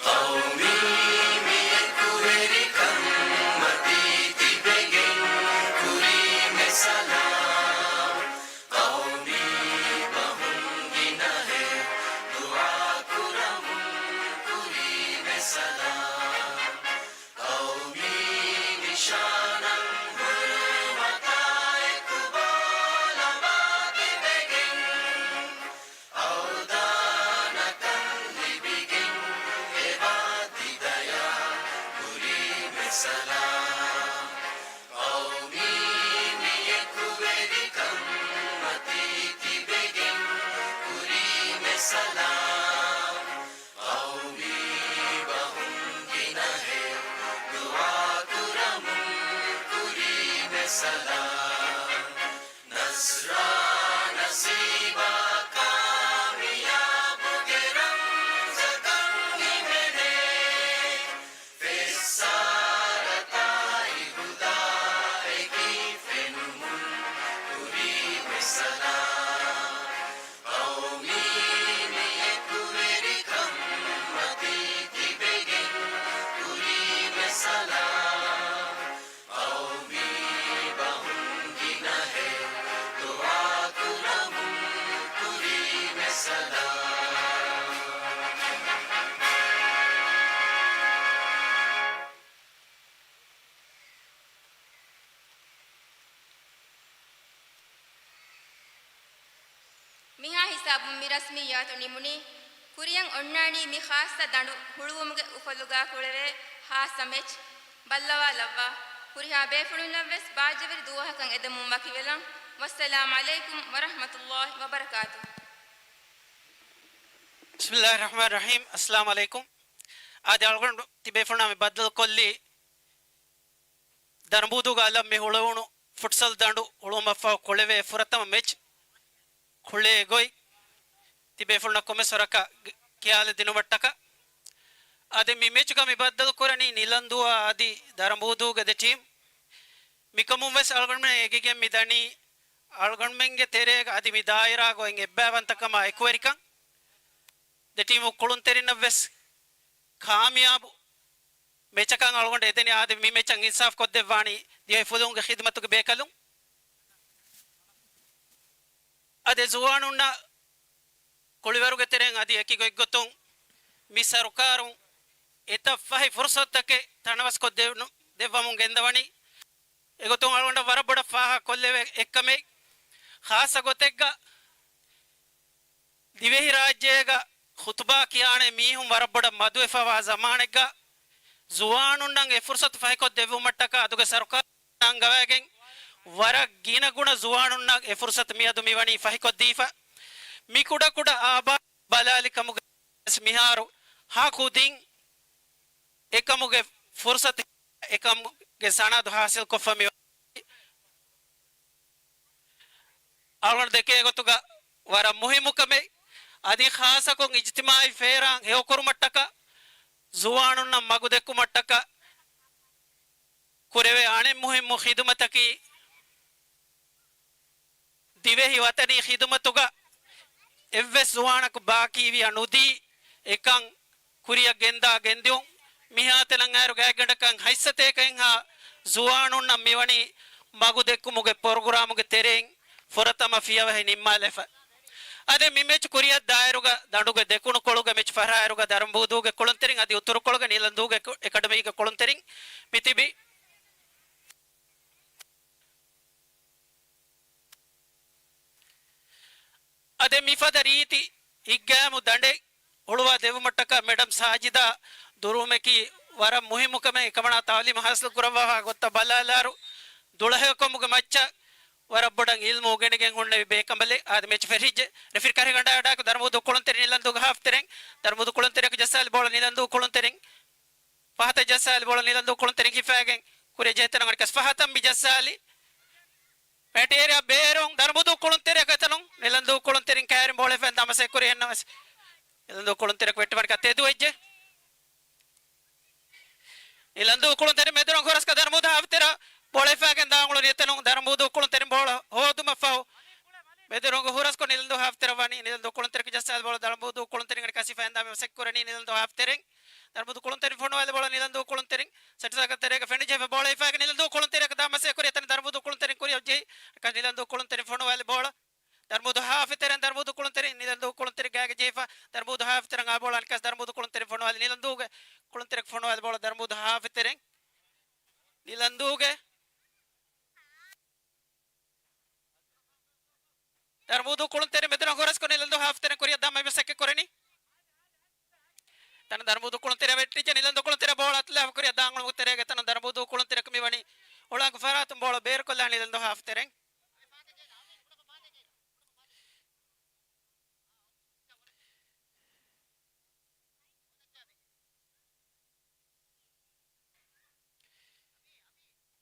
ޤައުމީ މިއެކުވެރިކަން މަތީ ތިބެގެން ކުރީމެ ސަލާމް. ޤައުމީ ބަހުން ގިނަހެއް ދުޢާ ކުރަމުން ކުރީމެ ސަލާމް. ޤައުމީ ނިޝާނަށް ހުރުމަތާ އެކު ބޯލަމާ ތިބެގެން އަވްދާނަކަން ލިބިގެން އެވާ ތިދަޔާ ކުރީމެ ސަލާމް. ޤައުމީ މިއެކުވެރިކަން މަތީ ތިބެގެން ކުރީމެ ސަލާމް. ޤައުމީ ބަހުން ގިނަހެއް ދުޢާ ކުރަމުން ކުރީމެ ސަލާމް. ނަޞްރާ ނަސީބާ ކާމިޔާބުގެ ރަމްޒަކަށް ހިމެނޭ. ފެއްސާރަތާއި ހުދާއެކީ ފެނުމުން ކުރީމެ ސަލާމް. ޤައުމީ މިއެކުވެރިކަން މަތީ ތިބެގެން ކުރީމެ ސަލާމް. ޤައުމީ ހިސާބުން މި ރަސްމިއްޔާތު ނިމުނީ. ކުރިއަށް އޮންނާނީ މި ޚާއްޞަ ދަނޑު ހުޅުވުމުގެ އުފަލުގާ ކުޅެވޭ ޚާއްޞަ މެޗް. ބައްލަވާލައްވާ. ހުރިހާ ބޭފުޅުންނަށްވެސް ބާއްޖަވެރި ދުވަހަކަށް އެދެމުން ވަކިވެލަން. ވައްސަލާމް ޢަލައިކުމް ވަރަޙްމަތުﷲ ވަބަރަކާތުހު. ބިސްމިﷲިއްރަޙްމާނިއްރަޙީމް. އައްސަލާމް ޢަލައިކުމް. އާދެ، އަޅުގަނޑު ތިބޭފުޅުންނާ މި ބައްދަލުކޮށްލީ ދަރަނބޫދޫގެ އަލަށް މި ހުޅުވުނު ފުޓްސަލް ދަނޑު ހުޅުވުމަށްފަހު ކުޅެވޭ ފުރަތަމަ މެޗް ކުޅޭ ގޮތް ތިބޭފުޅުންނަށް ކޮންމެސް ވަރަކަށް ގެ-، ކިޔާލަދިނުމަށްޓަކާ. އާދެ، މި މެޗުގަ މި ބައްދަލުކުރަނީ ނިލަންދޫއާ އަދި ދަރަނބޫދޫގެ ދެ ޓީމް. މިކަމުން ވެސް އަޅުގަނޑުމެން އެނގިގެން މި ދަނީ އަޅުގަނޑުމެންގެ ތެރޭގަ އަދި މި ދާއިރާގަ އޮތް އެއްބައިވަންތަކަމާ އެކުވެރިކަން. ދެ ޓީމު ކުޅުންތެރިންނަށް ވެސް ކާމިޔާބު މެޗަކަށް އަޅުގަނޑު އެދެނީ. އާދެ، މި މެޗަށް އިންސާފް ކޮށްދެއްވާނީ ދިވެހި ފުލުހުންގެ ޚިދުމަތުގެ ބޭކަލުން. އަދި ޒުވާނުންނަށް ކުޅިވަރުގެ ތެރެއިން އަދި އެކި ގޮތްގޮތުން މި ސަރުކާރުން އެތައް ފަހި ފުރުސަތުތަކެއް ތަނަވަސްކޮށް ދެ-، ދެއްވަމުން ގެންދަވަނީ. އެގޮތުން އަޅުގަނޑަށް ވަރަށް ބޮޑަށް ފާހަގަ ކޮށްލެވޭ އެއްކަމެއް، ޚާއްޞަ ގޮތެއްގަ ދިވެހިރާއްޖޭގަ ޚުތުބާ ކިޔާނެ މީހުން ވަރަށް ބޮޑަށް މަދުވެފަވާ ޒަމާނެއްގަ، ޒުވާނުންނަށް އެ ފުރުސަތު ފަހިކޮށްދެއްވުމަށްޓަކާ އަދުގެ ސަރުކާރު އަންގަވައިގެން، ވަރަށް ގިނަގުނަ ޒުވާނުންނަށް އެ ފުރުސަތު މިއަދު މިވަނީ ފަހިކޮށްދީފަ. މި ކުޑަކުޑަ އާބާ ބަލާލިކަމުގަ ވެސް މިހާރު ހަ ކުދިން އެކަމުގެ ފުރުސަތު، އެކަމުގެ ސަނަދު ހާސިލްކޮށްފަ މި އަޅުގަނޑު ދެކޭ ގޮތުގަ ވަރަށް މުހިއްމު ކަމެއް. އަދި ޚާއްޞަކޮށް އިޖްތިމާޢީ ފޭރާން ހެޔޮކުރުމަށްޓަކާ، ޒުވާނުންނަށް މަގުދެއްކުމަށްޓަކާ ކުރެވޭ އަނެއް މުހިއްމު ޚިދުމަތަކީ، ދިވެހި ވަތަނީ ޚިދުމަތުގަ އެއްވެސް ޒުވާނަކު ބާކީވިޔަ ނުދީ، އެކަން ކުރިއަށް ގެންދާ ގެންދިއުން. މިހާތަނަށް އައިރު ގާތްގަނޑަކަށް ހަތްސަތޭކައެއްހާ ޒުވާނުންނަށް މިވަނީ މަގު ދެއްކުމުގެ ޕްރޮގްރާމުގެ ތެރެއިން ފުރަތަމަ ފިޔަވަހި ނިންމާލެފަ. އަދި މި މެޗް ކުރިއަށް ދާއިރުގަ ދަނޑުގެ ދެކުނުކޮޅުގެ މެޗް ފަށާއިރުގަ ދަރަނބޫދޫގެ ކުޅުންތެރިން އަދި އުތުރުކޮޅުގެ ނިލަންދޫގެ ކު-، އެކަޑަމީގެ ކުޅުންތެރިން މިތިބި. އަދި މިފަދަ ރީތި ހިތްގައިމު ދަނޑެއް ހުޅުވާ ދެއްވުމަށްޓަކާ މެޑަމް ސާޖިދާ ދުރުވުމަކީ ވަރަށް މުހިއްމު ކަމެއް. އެކަމަނާ ތައުލީމު ހާސިލް ކުރައްވާފަ ގޮތްތައް ބަލާލާއިރު، ދުޅަހެޔޮކަމުގެ މައްޗަށް ވަރަށް ބޮޑަށް އިލްމު އުގެނިގެން ހުންނެވި ބޭކަނބަލެއް. އާދެ، މެޗް ފެށިއްޖެ. ރެފްރީ ކަށިގަނޑާ އަޑާކު ދަރަމޫދޫ ކުޅުންތެރިން ނިލަންދޫގެ ހާފް ތެރެއިން. ދަރަމޫދޫ ކުޅުންތެރިއަކު ޖައްސާލި ބޯޅަ ނިލަންދޫ ކުޅުންތެރިން. ފަހަތަށް ޖައްސާލި ބޯޅަ ނިލަންދޫ ކުޅުންތެރިން ހިފައިގެން ކުރިއަށް ޖެހޭތަނުން އަނެއްކަސް ފަހަތަށް މި ޖައްސާލި. ޕެނަލްޓީ އޭރިއާ ބޭރުން ދަރަމޫދޫ ކުޅުންތެރިއަކު އެތަނުން ނިލަންދޫ ކުޅުންތެރިން ކައިރިން ބޯޅަ ހިފައިގެން ދާން މަސައްކަތް ކުރި އެހެންނަމަވެސް، ނިލަންދޫ ކުޅުންތެރިއަކު ވެއްޓިވަނިކަ ތެދުވެއްޖެ. ނިލަންދޫ ކުޅުންތެރިން މެދުރަނގު ހުރަސްކޮށް ދަރަމޫދޫ ހާފް ތެރެ ބޯޅަ ހިފައިގެން ދާން އުޅުނީ އެތަނުން. ދަރަމޫދޫ ކުޅުންތެރިން ބޯޅަ ހޯދުމަށްފަހު މެދުރަނގު ހުރަސްކޮށް ނިލަންދޫ ހާފް ތެރެ ވަނީ. ނިލަންދޫ ކުޅުންތެރިއަކު ޖައްސާލި ބޯޅަ ދަރަމޫދޫ ކުޅުންތެރިން އަނެއްކާ ހިފައިގެން ދާން މަސައްކަތް ކުރަނީ ނިލަންދޫ ހާފް ތެރެއިން. ދަރަމޫދޫ ކުޅުންތެރިން ފޮނުވާލި ބޯޅަ ނިލަންދޫ ކުޅުންތެރިން ސެންޓަރ ސަރކަލް ތެރޭގަ ފެނިޖެހިފަ ބޯޅަ ހިފައިގެން ނިލަންދޫ ކުޅުންތެރިއަކު ދާން މަސައްކަތް ކުރި އެތަނުން ދަރަމޫދޫ ކުޅުންތެރިން ކުރިއަށް ޖެހި. އަނެއްކާ ނިލަންދޫ ކުޅުންތެރިން ފޮނުވާލި ބޯޅަ ދަރަމޫދޫ ހާފް ތެރެއިން. ދަރަމޫދޫ ކުޅުންތެރިން ނިލަންދޫ ކުޅުންތެރި ގާގަ ޖެހިފަ ދަރަމޫދޫ ހާފް ތެރެއިން އާ ބޯޅަ އަނެއްކާ ދަރަމޫދޫ ކުޅުންތެރިން ފޮނުވާލި ނިލަންދޫގެ ކުޅުންތެރިއަކު ފޮނުވާލި ބޯޅަ ދަރަމޫދޫ ހާފް ތެރެއިން. ނިލަންދޫގެ ދަރަމޫދޫ ކުޅުންތެރިން މެދުރަނގު ހުރަސްކޮށް ނިލަންދޫ ހާފް ތެރެއިން ކުރިއަށް ދާން މަސައްކަތް ކުރަނީ. އެތަނުން ދަރަމޫދޫ ކުޅުންތެރިއަށް ވެއްޓިއްޖެ. ނިލަންދޫ ކުޅުންތެރި ބޯޅަ އަތުލާފަ ކުރިއަށް ދާން އުޅުމުގެ ތެރޭގަ އެތަނުން ދަރަމޫދޫ ކުޅުންތެރިއަކު މިވަނީ އުޅަނގު ފަރާތުން ބޯޅަ ބޭރުކޮށްލާ ނިލަންދޫ ހާފް ތެރެއިން.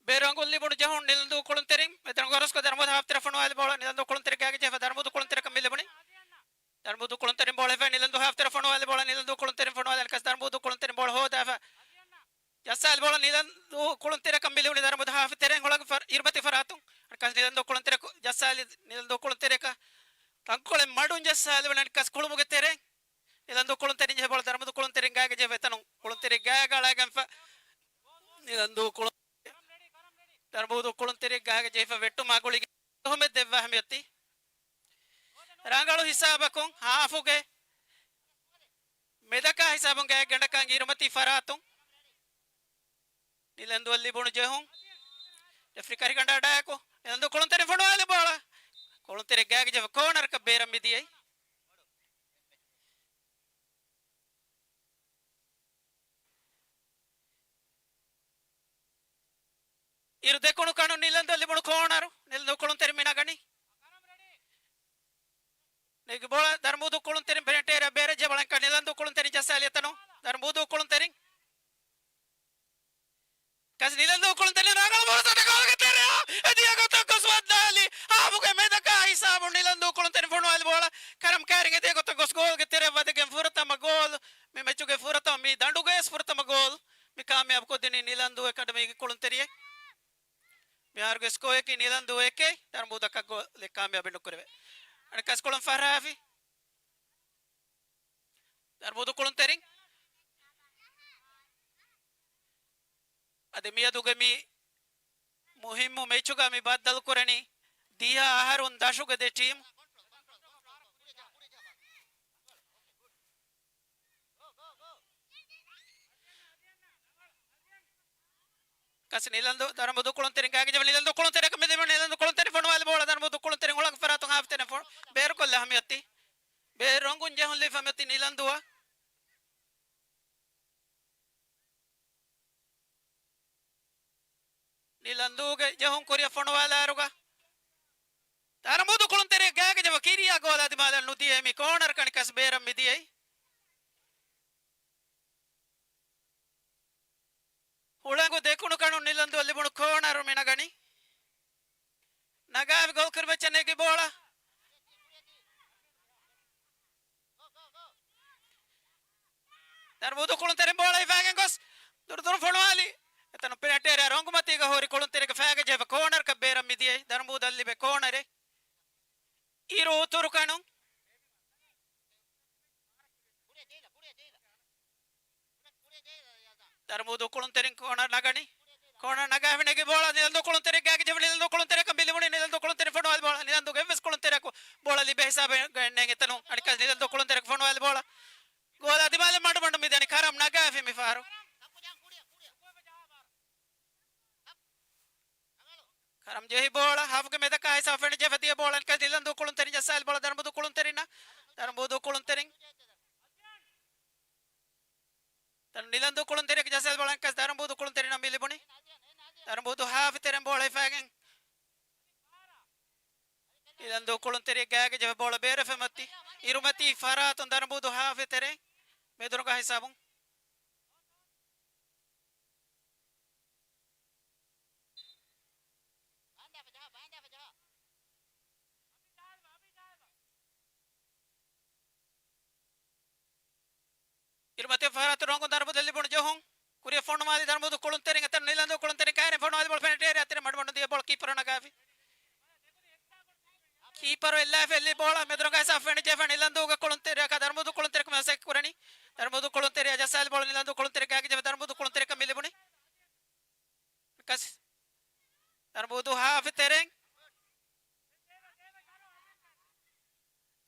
ބޭރު އަނގުން ލިބުނު ޖެހުން ނިލަންދޫ ކުޅުންތެރިން މެދުރަނގު ހުރަސްކޮށް ދަރަމޫދޫ ހާފް ތެރެއަށް ފޮނުވާލި ބޯޅަ ނިލަންދޫ ކުޅުންތެރި ގާގަ ޖެހިފަ ދަރަމޫދޫ ކުޅުންތެރިއަކަށް މި ލިބުނީ. ދަރަމޫދޫ ކުޅުންތެރިން ބޯޅަ ހިފައި ނިލަންދޫ ހާފް ތެރެއަށް ފޮނުވާލި ބޯޅަ ނިލަންދޫ ކުޅުންތެރިން ފޮނުވާލި އަނެއްކާ ދަރަމޫދޫ ކުޅުންތެރިން ބޯޅަ ހޯދާފަ. ޖައްސާލި ބޯޅަ ނިލަންދޫ ކުޅުންތެރިއަކަށް މި ލިބުނީ ދަރަމޫދޫ ހާފް ތެރެއިން އުޅަނގު ފަރ-، އިރުމަތި ފަރާތުން. އަނެއްކާ ނިލަންދޫ ކުޅުންތެރިއަކު ޖައްސާލި ނިލަންދޫ ކުޅުންތެރިއަކަށް ތަންކޮޅެއް މަޑުން ޖައްސާލި ވަނީ އަނެއްކާ ކުޅުމުގެ ތެރެއިން. ނިލަންދޫ ކުޅުންތެރިން ޖެހި ބޯޅަ ދަރަމޫދޫ ކުޅުންތެރިން ގާގަ ޖެހިފަ އެތަނުން ކުޅުންތެރި ގާގަ އަޅައިގެންފަ. ނިލަންދޫ ކުޅުން-، ދަރަމޫދޫ ކުޅުންތެރި ގާގަ ޖެހިފަ ވެއްޓުމާ ގުޅިގެން ދުހުމެއް ދެއްވާ ހަމަޔަށް އޮތީ. ރަނގަޅު ހިސާބަކުން ހާފުގެ މެދަކާ ހިސާބުން ގާތްގަނޑަކަށް އިރުމަތީ ފަރާތުން ނިލަންދޫއަށް ލިބުނު ޖެހުން. ރެފްރީ ކަށިގަނޑާ އަޑާއެކު ނިލަންދޫ ކުޅުންތެރިން ފޮނުވާލި ބޯޅަ. ކުޅުންތެރި ގާގަ ޖެހިފަ ކޯނަރަކަށް ބޭރަށް މިދިޔައީ. އިރު ދެކުނު ކަނުން ނިލަންދު ލިބުނު ކޯނަރު. ނިލަންދު ކުޅުންތެރިން މި ނަގަނީ. ނެގި ބޯޅަ ދަރުމޫދު ކުޅުންތެރިން ޕެނަލްޓީ އޭރިއާ ބޭރަށް ޖެހި ބޯޅަ ނިލަންދު ކުޅުންތެރިން ޖައްސާލި އެތަނުން. ދަރުމޫދު ކުޅުންތެރިން. ކަސް ނިލަންދޫ ކުޅުންތެރިން ރަނގަޅު ފުރުސަތަކަށް ގޯލުގެ ތެރެއަށް އެދިޔަ ގޮތަށް ގޮސް ވައްދާލި. ހާފުގެ މެދަކާ ހިސާބުން ނިލަންދޫ ކުޅުންތެރިން ފޮނުވާލި ބޯޅަ ކަރަމް ކައިރިން އެދިޔަ ގޮތަށް ގޮސް ގޯލުގެ ތެރެއަށް ވަދެގެން ފުރަތަމަ ގޯލު. މި މެޗުގެ ފުރަތަމަ، މި ދަނޑުގެ ވެސް ފުރަތަމަ ގޯލު މި ކާމިޔާބު ކޮށްދިނީ ނިލަންދޫ އެކަޑަމީގެ ކުޅުންތެރިއެއް. މިހާރުގެ ސްކޯއަކީ ނިލަންދޫ އެކެއް، ދަރުމޫދަކަށް ގޯލެއް ކާމިޔާބެއް ނުކުރެވޭ. އަނެއްކަސް ކުޅުން ފަށާފި. ދަރުމޫދު ކުޅުންތެރިން. އަދި މިއަދުގެ މި މުހިއްމު މެޗުގަ މި ބައްދަލުކުރަނީ ދިހަ އަހަރުން ދަށުގެ ދެ ޓީމު. ކަސް ނިލަންދޫ، ދަރުމޫދު ކުޅުންތެރިން ގާގެ ޖެހި ނިލަންދޫ ކުޅުންތެރިއަކަށް މި ލިބުނު ނިލަންދޫ ކުޅުންތެރިން ފޮނުވާލި ބޯޅަ ދަރުމޫދު ކުޅުންތެރިން ހުޅަނގު ފަރާތުން ހާފްތެރެއަށް ބޭރުކޮށްލާ ހަމަޔަށް އޮތީ. ބޭރު ރޮނގުން ޖެހުން ލިބި ހަމަޔަށް އޮތީ ނިލަންދޫއަށް. ނިލަންދޫގެ ޖެހުން ކުރިއަށް ފޮނުވާލާއިރުގަ ދަރުމޫދު ކުޅުންތެރިން ގާގެ ޖެހި ކިރިޔާ ގޯލާ ދިމާލަށް ނުދިޔައީ މި ކޯނަރަކަށް އަނެއްކަސް ބޭރަށް މި ދިޔައީ. ހުޅަނގު ދެކުނު ކަނުން ނިލަންދޫއަށް ލިބުނު ކޯނަރު މި ނަގަނީ. ނަގާފި ގޯލް ކުރިމައްޗަށް ނެގި ބޯޅަ. ދަރުމޫދު ކުޅުންތެރިން ބޯޅަ ހިފައިގެން ގޮސް ދުރުދުރުން ފޮނުވާލި. އެތަނުން ޕެނަލްޓީ އޭރިއާ ރޮނގުމަތީގަ ހުރި ކުޅުންތެރިންގެ ފައިގަ ޖެހިފަ ކޯނަރަކަށް ބޭރަށް މިދިޔައީ. ދަރުމޫދަށް ލިބޭ ކޯނަރެއް. އިރު އުތުރު ކަނުން. ދަރުމޫދު ކުޅުންތެރިން ކޯނަރު ނަގަނީ. ކޯނަރު ނަގާފި ނެގި ބޯޅަ ނިލަންދޫ ކުޅުންތެރިން ގާގެ ޖެހި ނިލަންދޫ ކުޅުންތެރިން ކަން ބިލިވުނީ. ނިލަންދޫ ކުޅުންތެރިން ފޮނުވާލި ބޯޅަ ނިލަންދޫގެ އެއްވެސް ކުޅުންތެރިއަކު ބޯޅަ ލިބޭ ހިސާބެއް ނެތް އެތަނުން. އަނެއްކަސް ނިލަންދޫ ކުޅުންތެރިއަކު ފޮނުވާލި ބޯޅަ. ގޯލާ ދިމާލަށް މަޑު މަޑު މިދަނީ. ކަރަމް ނަގާފި މި ފަހަރު. ކަރަމް ޖެހި ބޯޅަ ހާފުގެ މެދަކާ ހިސާބު ފެނި ޖެހިފަ ދިޔަ ބޯޅަ އަނެއްކަސް ނިލަންދޫ ކުޅުންތެރިން ޖައްސާލި ބޯޅަ ދަރުމޫދު ކުޅުންތެރިންނަށް. ދަރުމޫދު ކުޅުންތެރިން. ދަރު ނިލަންދޫ ކުޅުންތެރިން ޖައްސާލި ބޯޅަ އަނެއްކަސް ދަރުމޫދު ކުޅުންތެރިންނަށް މި ލިބުނީ. ދަރުމޫދު ހާފު ތެރެއިން ބޯޅަ ހިފައިގެން. ނިލަންދޫ ކުޅުންތެރިން ގާގެ ޖެހި ބޯޅަ ބޭރަށް ފެމައޮތީ. އިރުމަތީ ފަރާތުން ދަރުމޫދު ހާފު ތެރެއިން މެދުރޮނގާ ހިސާބުން. އިރުމަތި ފަރާތު ރޮނގުން ދަރުމޫދަށް ލިބުނު ޖެހުން. ކުރިއަށް ފޮނުވާލި ދަރުމޫދު ކުޅުންތެރިން އެތަން ނިލަންދޫ ކުޅުންތެރިން ކައިރިން ފޮނުވާލި ބޯޅަ ޕެނަލްޓީ އޭރިއާ ތެރެ މަޑުމަޑު ދިޔަ ބޯޅަ ކީޕަރު ނަގާފި. ކީޕަރު އެއްލާފި އެއްލި ބޯޅަ މެދުރޮނގާ ހިސާބު ފެނި ޖެހިފަ ނިލަންދޫގެ ކުޅުންތެރިއަކަށް ދަރުމޫދު ކުޅުންތެރިކު މެސެޖް ކުރަނީ. ދަރުމޫދު ކުޅުންތެރިއަށް ޖައްސާލި ބޯޅަ ނިލަންދޫ ކުޅުންތެރި ގާގެ ޖެހި ދަރުމޫދު ކުޅުންތެރިކަށް މި ލިބުނީ. ކަސް. ދަރުމޫދު ހާފު ތެރެއިން.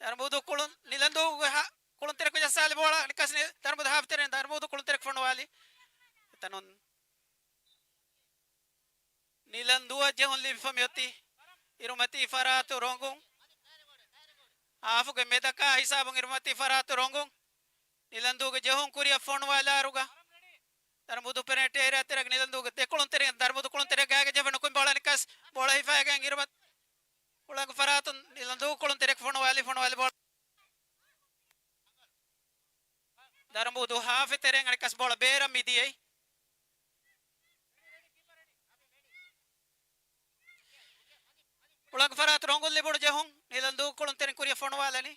ދަރުމޫދު ކުޅުން ނިލަންދޫގެ ހާ-، ކުޅުންތެރިކު ޖައްސާލި ބޯޅަ އަނެއްކަސް ނި-، ދަރުމޫދު ހާފު ތެރެއިން ދަރުމޫދު ކުޅުންތެރިކު ފޮނުވާލި. އެތަނުން ނިލަންދޫއަށް ޖެހުން ލިބިފަ މިއޮތީ. އިރުމަތީ ފަރާތު ރޮނގުން. ހާފުގެ މެދަކާ ހިސާބުން އިރުމަތީ ފަރާތު ރޮނގުން. ނިލަންދޫގެ ޖެހުން ކުރިއަށް ފޮނުވާލާއިރުގަ ދަރުމޫދު ޕެނަލްޓީ އޭރިއާ ތެރޭގަ ނިލަންދޫގެ ދެ ކުޅުންތެރިން ދަރުމޫދު ކުޅުންތެރި ގާގެ ޖެހިފަ ނުކުމެ ބޯޅަ އަނެއްކަސް ބޯޅަ ހިފައިގެން އިރުމަތި ހުޅަނގު ފަރާތުން ނިލަންދޫ ކުޅުންތެރިއަކު ފޮނުވާލި، ފޮނުވާލި ބޯޅަ. ދަރުމޫދު ހާފު ތެރެއިން އަނެއްކަސް ބޯޅަ ބޭރަށް މިދިޔައީ. ހުޅަނގު ފަރާތު ރޮނގުން ލިބުނު ޖެހުން ނިލަންދޫ ކުޅުންތެރިން ކުރިއަށް ފޮނުވާލަނީ.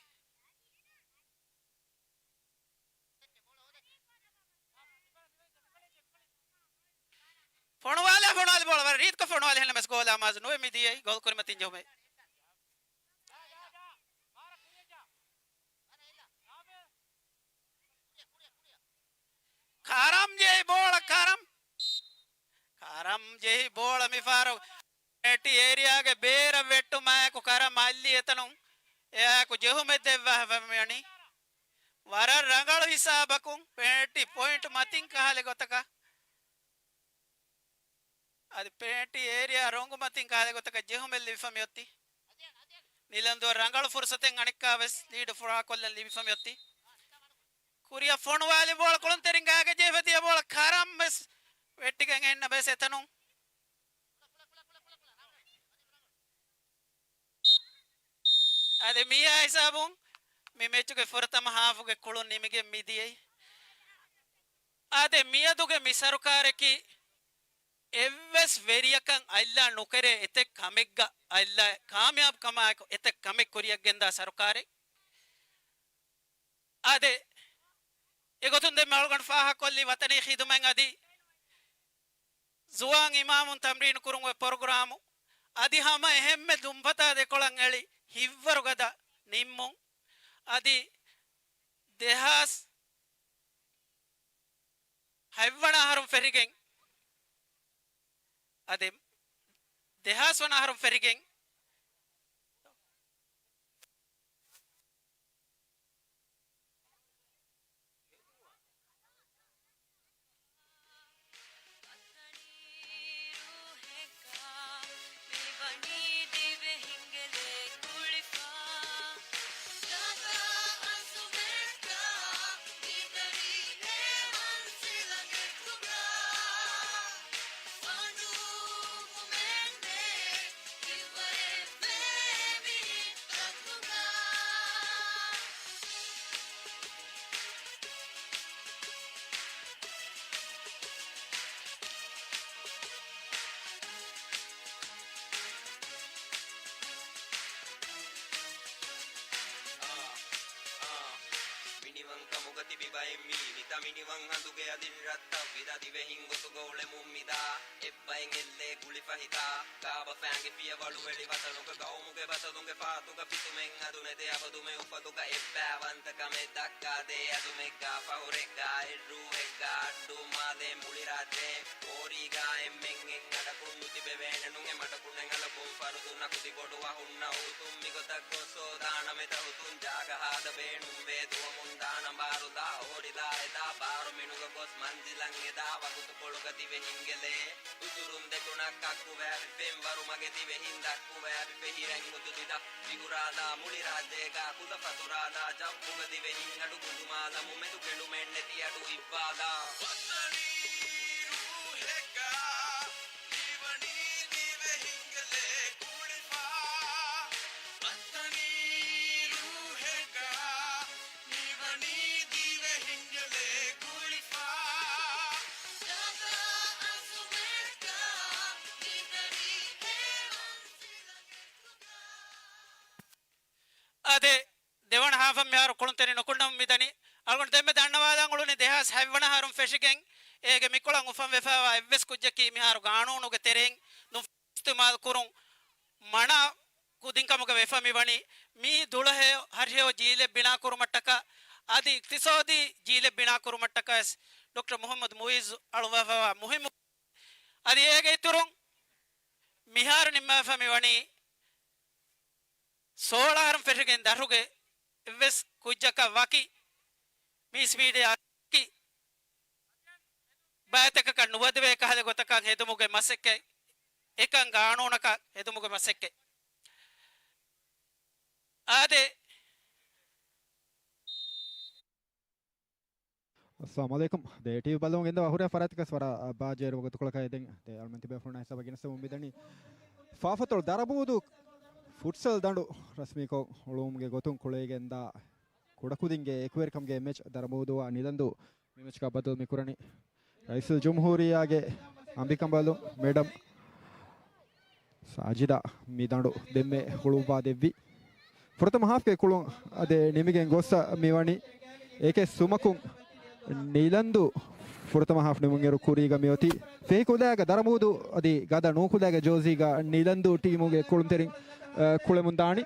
ފޮނުވާލާ، ފޮނުވާލި ބޯޅަ ވަރަށް ރީތިކޮށް ފޮނުވާލި ހެންނަމަސް ގޯލާ މާޒު ނުވެ މިދިޔައީ ގޯލް ކުރިމަތިން ޖެހުމެއް. ކަރަމް ޖެހި ބޯޅަ، ކަރަމް. ކަރަމް ޖެހި ބޯޅަ މިފަހަރު ޕެނަލްޓީ އޭރިއާގެ ބޭރަށް ވެއްޓުމާއެކު ކަރަމް އައްލި އެތަނުން އެއާއެކު ޖެހުމެއް ދެއްވާފަ މިވަނީ. ވަރަށް ރަނގަޅު ހިސާބަކުން ޕެނަލްޓީ ޕޮއިންޓް މަތިން ކަހަލަ ގޮތަކަށް. އަދި ޕެނަލްޓީ އޭރިއާ ރޮނގު މަތިން ކަހަލަ ގޮތަކަށް ޖެހުމެއް ލިބިފަ މިއޮތީ. ނިލަންދޫއަށް ރަނގަޅު ފުރުސަތެއް އަނެއްކާވެސް ލީޑު ފުރާކޮށްލަން ލިބިފަ މިއޮތީ. ކުރިއަށް ފޮނުވާލި ބޯޅަ ކުޅުންތެރިން ގާގެ ޖެހިފަ ދިޔަ ބޯޅަ ކަރަމް ވެސް ވެއްޓިގެން އެންނަ ބޭސް އެތަނުން. އަދި މިއާ ހިސާބުން މި މެޗުގެ ފުރަތަމަ ހާފުގެ ކުޅުން ނިމިގެން މިދިޔައީ. އާދެ، މިއަދުގެ މި ސަރުކާރަކީ އެއްވެސް ވެރިޔަކަށް އަތްލާ ނުކެރޭ އެތެއް ކަމެއްގަ އަތްލާ ކާމިޔާބު ކަމާއެކު އެތެއް ކަމެއް ކުރިއަށް ގެންދާ ސަރުކާރެއް. އާދެ، އެގޮތުން ދެންމެ އަޅުގަނޑު ފާހަގަކޮށްލީ ވަތަނީ ޚިދުމަތް އަދި ޒުވާން އިމާމުން ތަމްރީނު ކުރުމުގެ ޕްރޮގްރާމު އަދި ހަމަ އެހެންމެ ދުންފަތާ ދެކޮޅަށް އެޅި ހިތްވަރުގަދަ ނިންމުން އަދި ދެހާސް ހަތްވަނަ އަހަރުން ފެށިގެން، އަދި ދެހާސް ވަނަ އަހަރުން ފެށިގެން، މިނިވަން ކަމުގަ ތިބި ބައެއް މީ މިތަ މިނިވަން ހަނދުގެ އަދި ރަށްތައް ވިދާ ދިވެހިން ގޮތުގަ އުޅެމުން މިދާ. އެއްބައެއް އެއްލޭ ގުޅިފަ ހިތާ. ކާބަ ފައިންގެ ފިޔަވަޅު އެޅި ވަތަނުގަ ގައުމުގެ ބަތަލުގެ ފާތުގަ ފިތުމެއް އަދުމެދޭ އަބަދުމެ އުފަލުގަ އެއްބައިވަންތަކަމެއް ދައްކާދޭ އަދުމެއްގަ ފަހުރެއްގަ އެއްރޫއެއްގަ އައްޑޫ މާލޭ މުޅި ރާއްޖެ ކޯރީގަ އެންމެން އެއް އަޑަކުން ނުތިބެވޭނެ ނޫން އެ މަޑަކުން އެ އަލަކުން ފަރުދު ނަކުދި ބޮޑު އަހުންނަ އުޅުތުން މިގޮތަށް ގޮސް ހޯދާނަމޭ ތަހުތުން ޖާގަ ހާދަ ބޭނުންވޭ ދުވަމުން ދާނަ ބާރުލާ ހޯރިލާ އެދާ ބާރު މިނުގަ ގޮސް މަންޒިލަށް އެދާ ވަގުތުކޮޅުގަ ދިވެހިންގެ ލޭ އުތުރުން ދެކުނަށް ކައްކުވާވި ފެންވަރު މަގެ ދިވެހިން ދައްކުވާވި ފެހި ރަތް އުދުލި ދަށް ވިހުރާލާ މުޅި ރާއްޖޭގަ ކުލަ ފަތުރާލާ ޖައްވުގަ ދިވެހިން އަޑު ގުދުމާލަމު މެދު ކެނޑުމެއް ނެތި އަޑު އިއްވާލާ. ވަތަނީ ރޫހެއްގަ މިވަނީ ދިވެހިންގެ ލޭ ގުޅިފަ. ވަތަނީ ރޫހެއްގަ މިވަނީ ދިވެހިންގެ ލޭ ގުޅިފަ. ދަދާ އަޒުމެއްގަ މިދަނީ ހޭވަން ސިލަގެ ކުދާ. އާދެ، ދެވަނަ ހާފަށް މިހާރު ކުޅުންތެރިން ނުކުންނަމުން މިދަނީ. އަޅުގަނޑު ދެންމެ ދަންނަވާލަން އުޅުނީ ދެހާސް ހަތްވަނަ އަހަރުން ފެށިގެން އޭގެ މިކޮޅަށް އުފަންވެފައިވާ އެއްވެސް ކުއްޖަކީ މިހާރު ގާނޫނުގެ ތެރެއިން ދުން އިސްތިމާލު ކުރުން މަނާ ކުދިންކަމުގަ ވެފަ މިވަނީ. މީ ދުޅަހެޔޮ ހަށިހެޔޮ ޖީލެއް ބިނާކުރުމަށްޓަކާ އަދި އިޤްތިޞާދީ ޖީލެއް ބިނާކުރުމަށްޓަކާ ވެސް ޑޮކްޓަރ މުޙައްމަދު މުޢިއްޒު އަޅުވާފައިވާ މުހިއްމު. އަދި އޭގެ އިތުރުން މިހާރު ނިންމާފަ މިވަނީ ސޯޅަ އަހަރުން ފެށިގެން ދަށުގެ އެއްވެސް ކުއްޖަކަށް ވަކި މީސް މީޑިއާ ވަކި ބައިތަކަކަށް ނުވަދެވޭ ކަހަލަ ގޮތަކަށް ހެދުމުގެ މަސައްކަތް، އެކަން ގާނޫނަކަށް ހެދުމުގެ މަސައްކަތް. އާދެ. އައްސަލާމު ޢަލައިކުމް. ދޭ ޓީވީ ބަލަމުން ގެންދަވާ ހުރިހާ ފަރާތްތަކަސް ވަރަށް ބާއްޖަވެރި ވަގުތުކޮޅަކަށް އެދެން ދޭ އަޅުމެން ތިބޭފުޅުން ހިސާބަށް ގެނެސްދެމުން މިދަނީ ފާފަތޮޅު ދަރަމޫދޫ ފުޓްސަލް ދަނޑު ރަސްމީކޮށް އުޅުމުގެ ގޮތުން ކުޅައިގެންދާ ކުޑަކުދިންގެ އެކުވެރިކަމުގެ މެޗް ދަރަމޫދޫއާ ނިލަންދޫ މި މެޗްގަ ބަދަލު މި ކުރަނީ ރައީސުލް ޖުމްހޫރިއްޔާގެ އަނބިކަނބަލުން މެޑަމް ސާޖިދާ މި ދަނޑު ދެންމެ ހުޅުއްވާ ދެއްވި. ފުރަތަމަ ހާފްގެ ކުޅުން އަދި ނިމިގެން ގޮއްސަ މިވަނީ އެކެއް ސުމަކުން ނިލަންދޫ ފުރަތަމަ ހާފް ނިމުންއިރު ކުރީގަ މިއޮތީ ފެހި ކުލައިގަ ދަރަމޫދޫ އަދި ގަދަ ނޫކުލައިގެ ޖޯޒީގަ ނިލަންދޫ ޓީމުގެ ކުޅުންތެރިން، އަ، ކުޅެމުން ދާނީ.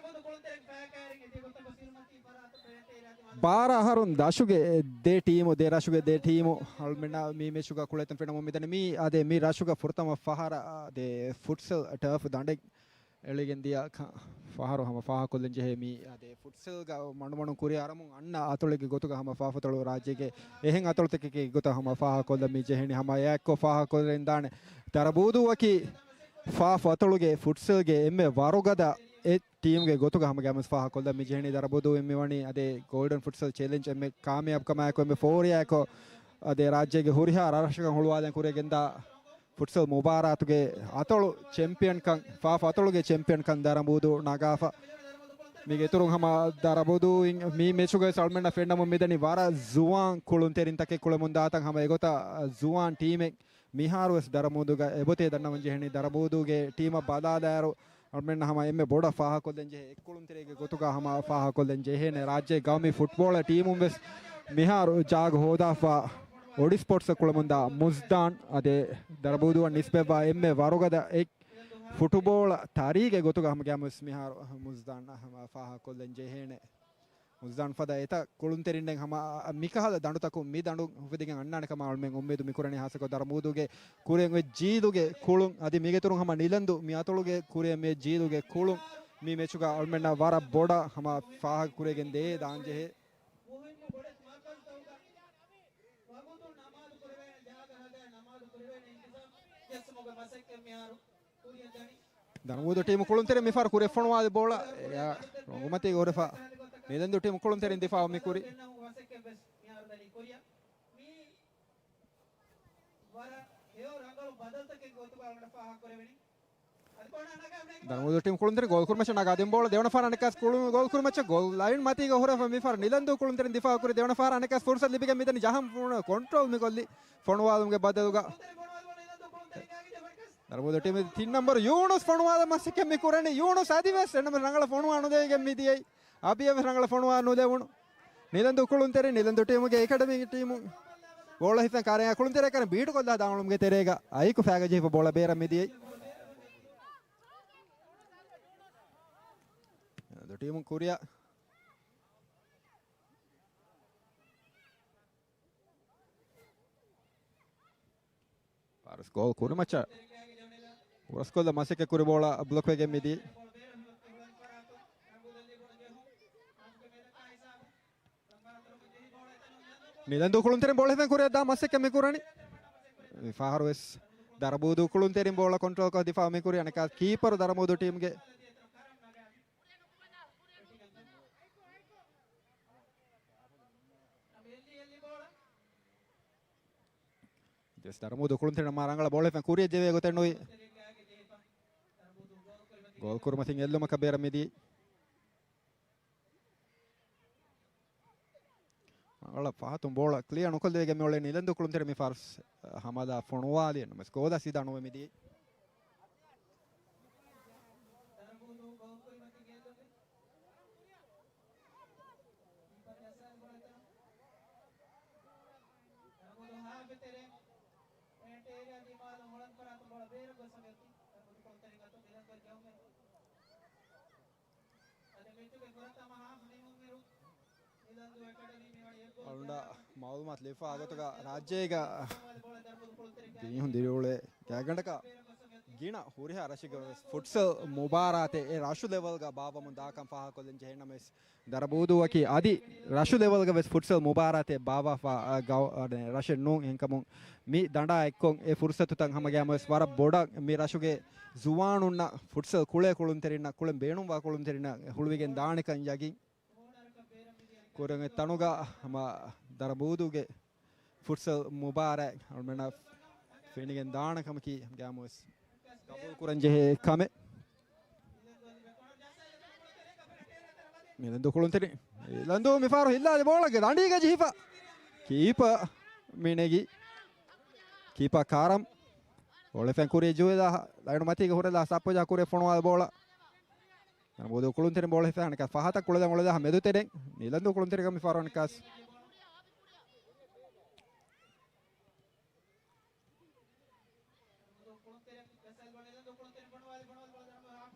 ބާރަ އަހަރުން ދަށުގެ ދެ ޓީމު، ދެ ރަށުގެ ދެ ޓީމު އަޅުމެންނާ މި މެޗުގަ ކުޅޭތަން ފެނުމުން މިދަނީ. މީ އާދެ، މި ރަށުގަ ފުރަތަމަ ފަހަރަށް އާދެ، ފުޓްސަލް ޓަރފް ދަނޑެއް އެޅިގެން ދިޔަ ކަ-، ފަހަރު ހަމަ ފާހަގަކޮށްލަން ޖެހޭ. މީ އާދެ، ފުޓްސަލްގަ މަޑުމަޑުން ކުރިއަށް އަރަމުން އަންނަ އަތޮޅެއްގެ ގޮތުގަ ހަމަ ފާފަތޮޅު ރާއްޖޭގެ އެހެން އަތޮޅުތަކެއްގެ ގޮތަށް ހަމަ ފާހަގަކޮށްލަން މި ޖެހެނީ. ހަމަ އެއާއެއްކޮށް ފާހަގަކޮށްލަން ދާނެ. ދަރަމޫދޫއަކީ ފާފަތޮޅުގެ ފުޓްސަލްގެ އެންމެ ވަރުގަދަ އެ ޓީމުގެ ގޮތުގަ ހަމަ ގައިމުވެސް ފާހަގަކޮށްލަން މި ޖެހެނީ. ދަރަމޫދޫއިން މިވަނީ އަދި ގޯލްޑަން ފުޓްސަލް ޗެލެންޖް އެންމެ ކާމިޔާބުކަމާއެކު އެންމެ ފޯރިއާއެކު އަދި ރާއްޖޭގެ ހުރިހާ ރަށްރަށަކަށް ހުޅުވާލަން ކުރިއަށް ގެންދާ ފުޓްސަލް މުބާރާތުގެ އަތޮޅު ޗެމްޕިއަންކަން، ފާފަ އަތޮޅުގެ ޗެމްޕިއަންކަން ދަރަމޫދޫ ނަގާފަ. މީގެ އިތުރުން ހަމަ ދަރަބޫދޫއިން މި މެޗުގައި އަޅުމެންނަށް ފެންނަމުން މިދަނީ ވަރަށް ޒުވާން ކުޅުންތެރިންތަކެއް ކުޅެމުން ދާތަން ހަމަ އެގޮތަށް ޒުވާން ޓީމެއް މިހާރުވެސް ދަރަމޫދުގަ އެބޮތޭ ދަންނަމުން ޖެހެނީ. ދަރަމޫދޫގެ ޓީމަށް ބަލާލާއިރު އަޅުމެންނަށް ހަމަ އެންމެ ބޮޑަށް ފާހަގަކޮށްލަން ޖެހޭ އެއްކުޅުންތެރިއެއްގެ ގޮތުގަ ހަމަ ފާހަގަކޮށްލަން ޖެހޭނެ. ރާއްޖޭ ގައުމީ ފުޓްބޯޅަ ޓީމުން ވެސް މިހާރު ޖާގަ ހޯދާފަ އޮޑި ސްޕޯޓްސް ކުޅެމުންދާ މުޒްދާން އަދި ދަރަބޫދޫއަށް ނިސްބަތްވާ އެންމެ ވަރުގަދަ އެއް ފުޓުބޯޅަ ތަރީގެ ގޮތުގަ ހަމަ ގައިމުވެސް މިހާރު މުޒްދާން ހަމަ ފާހަގަކޮށްލަން ޖެހޭނެ. މުޒްދާން ފަދަ އެތައް ކުޅުންތެރިންނެއް ހަމަ މިކަހަލަ ދަނޑުތަކުން މި ދަނޑު އުފެދިގެން އަންނާނެ ކަމަށް އަޅުމެން އުއްމީދު މިކުރަނީ. ހާއްސަކޮށް ދަރަމޫދޫގެ ކުރިއަށް އޮތް ޖީލުގެ ކުޅުން އަދި މީގެ އިތުރުން ހަމަ ނިލަންދޫ މި އަތޮޅުގެ ކުރިއަށް މި ޖީލުގެ ކުޅުން މި މެޗުގަ އަޅުމެންނަށް ވަރަށް ބޮޑަށް ހަމަ ފާހަގަ ކުރެގެން ދޭ ދާން ޖެހޭ. ދަރަމޫދޫ ޓީމު ކުޅުންތެރިން މިފަހަރު ކުރިއަށް ފޮނުވާލި ބޯޅަ. އެއާ، ރޮނގުމަތީގަ ހުރެފަ. ނިލަންދޫ ޓީމު ކުޅުންތެރިން ދިފާއު މި ކުރި. ދަރަމޫދޫ ޓީމު ކުޅުންތެރިން ގޯލް ކުރިމައްޗަށް ނަގާ ދިން ބޯޅަ ދެވަނަ ފަހަރަށް އަނެއްކާސް ކުޅު-، ގޯލް ކުރިމައްޗަށް ގޯލް ލައިން މަތީގަ ހުރެފަ މިފަހަރު ނިލަންދޫ ކުޅުންތެރިން ދިފާއު ކުރި. ދެވަނަ ފަހަރަށް އަނެއްކާސް ފުރުސަތު ލިބިގެން މިދަނީ ޖަހަން ފުނު-، ކޮންޓްރޯލް މި ކޮށްލީ ފޮނުވާލުމުގެ ބަދަލުގަ. ދަރަމޫދޫ ޓީމު ތިން ނަމްބަރު ޔޫނުސް ފޮނުވާލަން މަސައްކަތް މި ކުރަނީ. ޔޫނުސް އަދިވެސް އެންމެ ރަނގަޅަށް ފޮނުވާ ނުލެވިގެން މިދިޔައީ. އަބިޔަށް ވެސް ރަނގަޅަށް ފޮނުވާ ނުލެވުނު. ނިލަންދޫ ކުޅުންތެރިން، ނިލަންދޫ ޓީމުގެ އެކަޑަމީ ޓީމު ބޯޅަ ހިފަން ކާރައިން ކުޅުންތެރިއަކަށް ބީޓުކޮށްލާ ދާން އުޅުމުގެ ތެރޭގަ އައިކު ފައިގަ ޖެހިފަ ބޯޅަ ބޭރަށް މިދިޔައީ. ނިލަންދޫ ޓީމު ކުރިއަށް ފާރިސް ގޯލް ކުރިމައްޗަށް ހުރަސްކޮށްލަ މަސައްކަތް ކުރި ބޯޅަ ބްލޮކް ވެގެން މިދިޔަ. ނިލަންދޫ ކުޅުންތެރިން ބޯޅަ ހިފެން ކުރިއަށް ދާ މަސައްކަތް މި ކުރަނީ. ފަހަރު ވެސް ދަރަބޫދޫ ކުޅުންތެރިން ބޯޅަ ކޮންޓްރޯލް ކޮށް ދިފާ މި ކުރި. އަނެއްކާ ކީޕަރު ދަރަބޫދޫ ޓީމްގެ ޖެސް ދަރަމޫދޫ ކުޅުންތެރިން މާ ރަނގަޅަށް ބޯޅަ ހިފެން ކުރިއަށް ޖެހޭ ގޮތެއް ނުވި. ގޯލް ކުރިމަތިން އެއްލުމަކަށް ބޭރަށް މިދިޔަ. ރަނގަޅަށް ފަހަތުން ބޯޅަ ކްލިއާ ނުކޮށްލެވިގެން މިއުޅޭ ނިލަންދޫ ކުޅުންތެރިން މި ފާރިސް ހަމަލާ ފޮނުވާލި ނަމަވެސް ގޯލަށް ސީދާ ނުވެ މިދިޔަ. އަޅުގަނޑަށް މައުލޫމާތު ލިބިފާ ގޮތުގަ ރާއްޖޭގަ ދިވެހިން ދިރިއުޅޭ ގާތްގަނޑަކަށް ގިނަ ހުރިހާ ރަށެއްގަ ވެސް ފުޓްސަލް މުބާރާތެއް އެ ރަށު ލެވެލްގަ ބާއްވަމުން ދާކަން ފާހަގަކޮށްލަން ޖެހޭ ނަމަވެސް، ދަރަބޫދޫއަކީ އަދި ރަށު ލެވެލްގަ ވެސް ފުޓްސަލް މުބާރާތެއް ބާއްވާފަ، އަ، ގައު-، އަ، ރަށެއް ނޫން. އެހެންކަމުން މި ދަނޑާ އެއްކޮށް އެ ފުރުސަތުތައް ހަމަގައިމުވެސް ވަރަށް ބޮޑަށް މި ރަށުގެ ޒުވާނުންނަށް ފުޓްސަލް ކުޅޭ ކުޅުންތެރިންނަށް ކުޅެން ބޭނުންވާ ކުޅުންތެރިންނަށް ހުޅުވިގެން ދާނެކަން ޔަގީން ކުރަން. އެ ތަނުގަ ހަމަ ދަރަބޫދޫގެ ފުޓްސަލް މުބާރާތް އަޅުމެންނަށް ފެނިގެން ދާނެ ކަމަކީ ހަމަގައިމުވެސް ގަބޫލު ކުރަން ޖެހޭ ކަމެއް. ނިލަންދޫ ކުޅުންތެރިން. ނިލަންދޫ މިފަހަރު ހިއްލާލި ބޯޅަ ދަނޑީގަ ޖެހިފަ. ކީޕަ މި ނެގި. ކީޕަ ކާރަމް. ބޯޅަ ފެން ކުރި ޖުވެލާ ލައިނު މަތީގަ ހުރެލާ ސައްޕޮޖާ ކުރި ފޮނުވާލި ބޯޅަ. ދަރަމޫދޫ ކުޅުންތެރިން ބޯޅަ ހިފެ އަނެކާ ފަހަތަށް ކުޅެލަން އުޅެލާ މެދު ތެރެއިން. ނިލަންދޫ ކުޅުންތެރިން މިފަހަރު އަނެކާސް.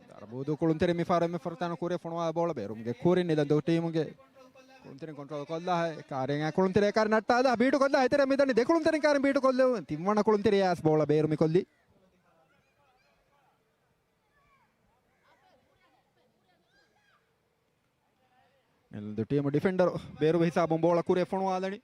ދަރަމޫދޫ ކުޅުންތެރިން މިފަހަރު އެންމެ ފުރަތަމަ ކުރި ފޮނުވާ ބޯޅަ ބޭރުމުގެ ކުރިން ނިލަންދޫ ޓީމުގެ ކުޅުންތެރިން ކޮންޓްރޯލް ކޮށްލާ ކާރިން އެ ކުޅުންތެރިން ކާރި ނައްޓާލާ ބީޓު ކޮށްލާ އެތެރެ މިދަނީ ދެ ކުޅުންތެރިން ކާރިން ބީޓު ކޮށްލެވުން ތިންވަނަ ކުޅުންތެރިޔާސް ބޯޅަ ބޭރު މިކޮށްލީ. ނިލަންދޫ ޓީމު ޑިފެންޑަރު ބޭރުވި ހިސާބުން ބޯޅަ ކުރިއަށް ފޮނުވާލަނީ.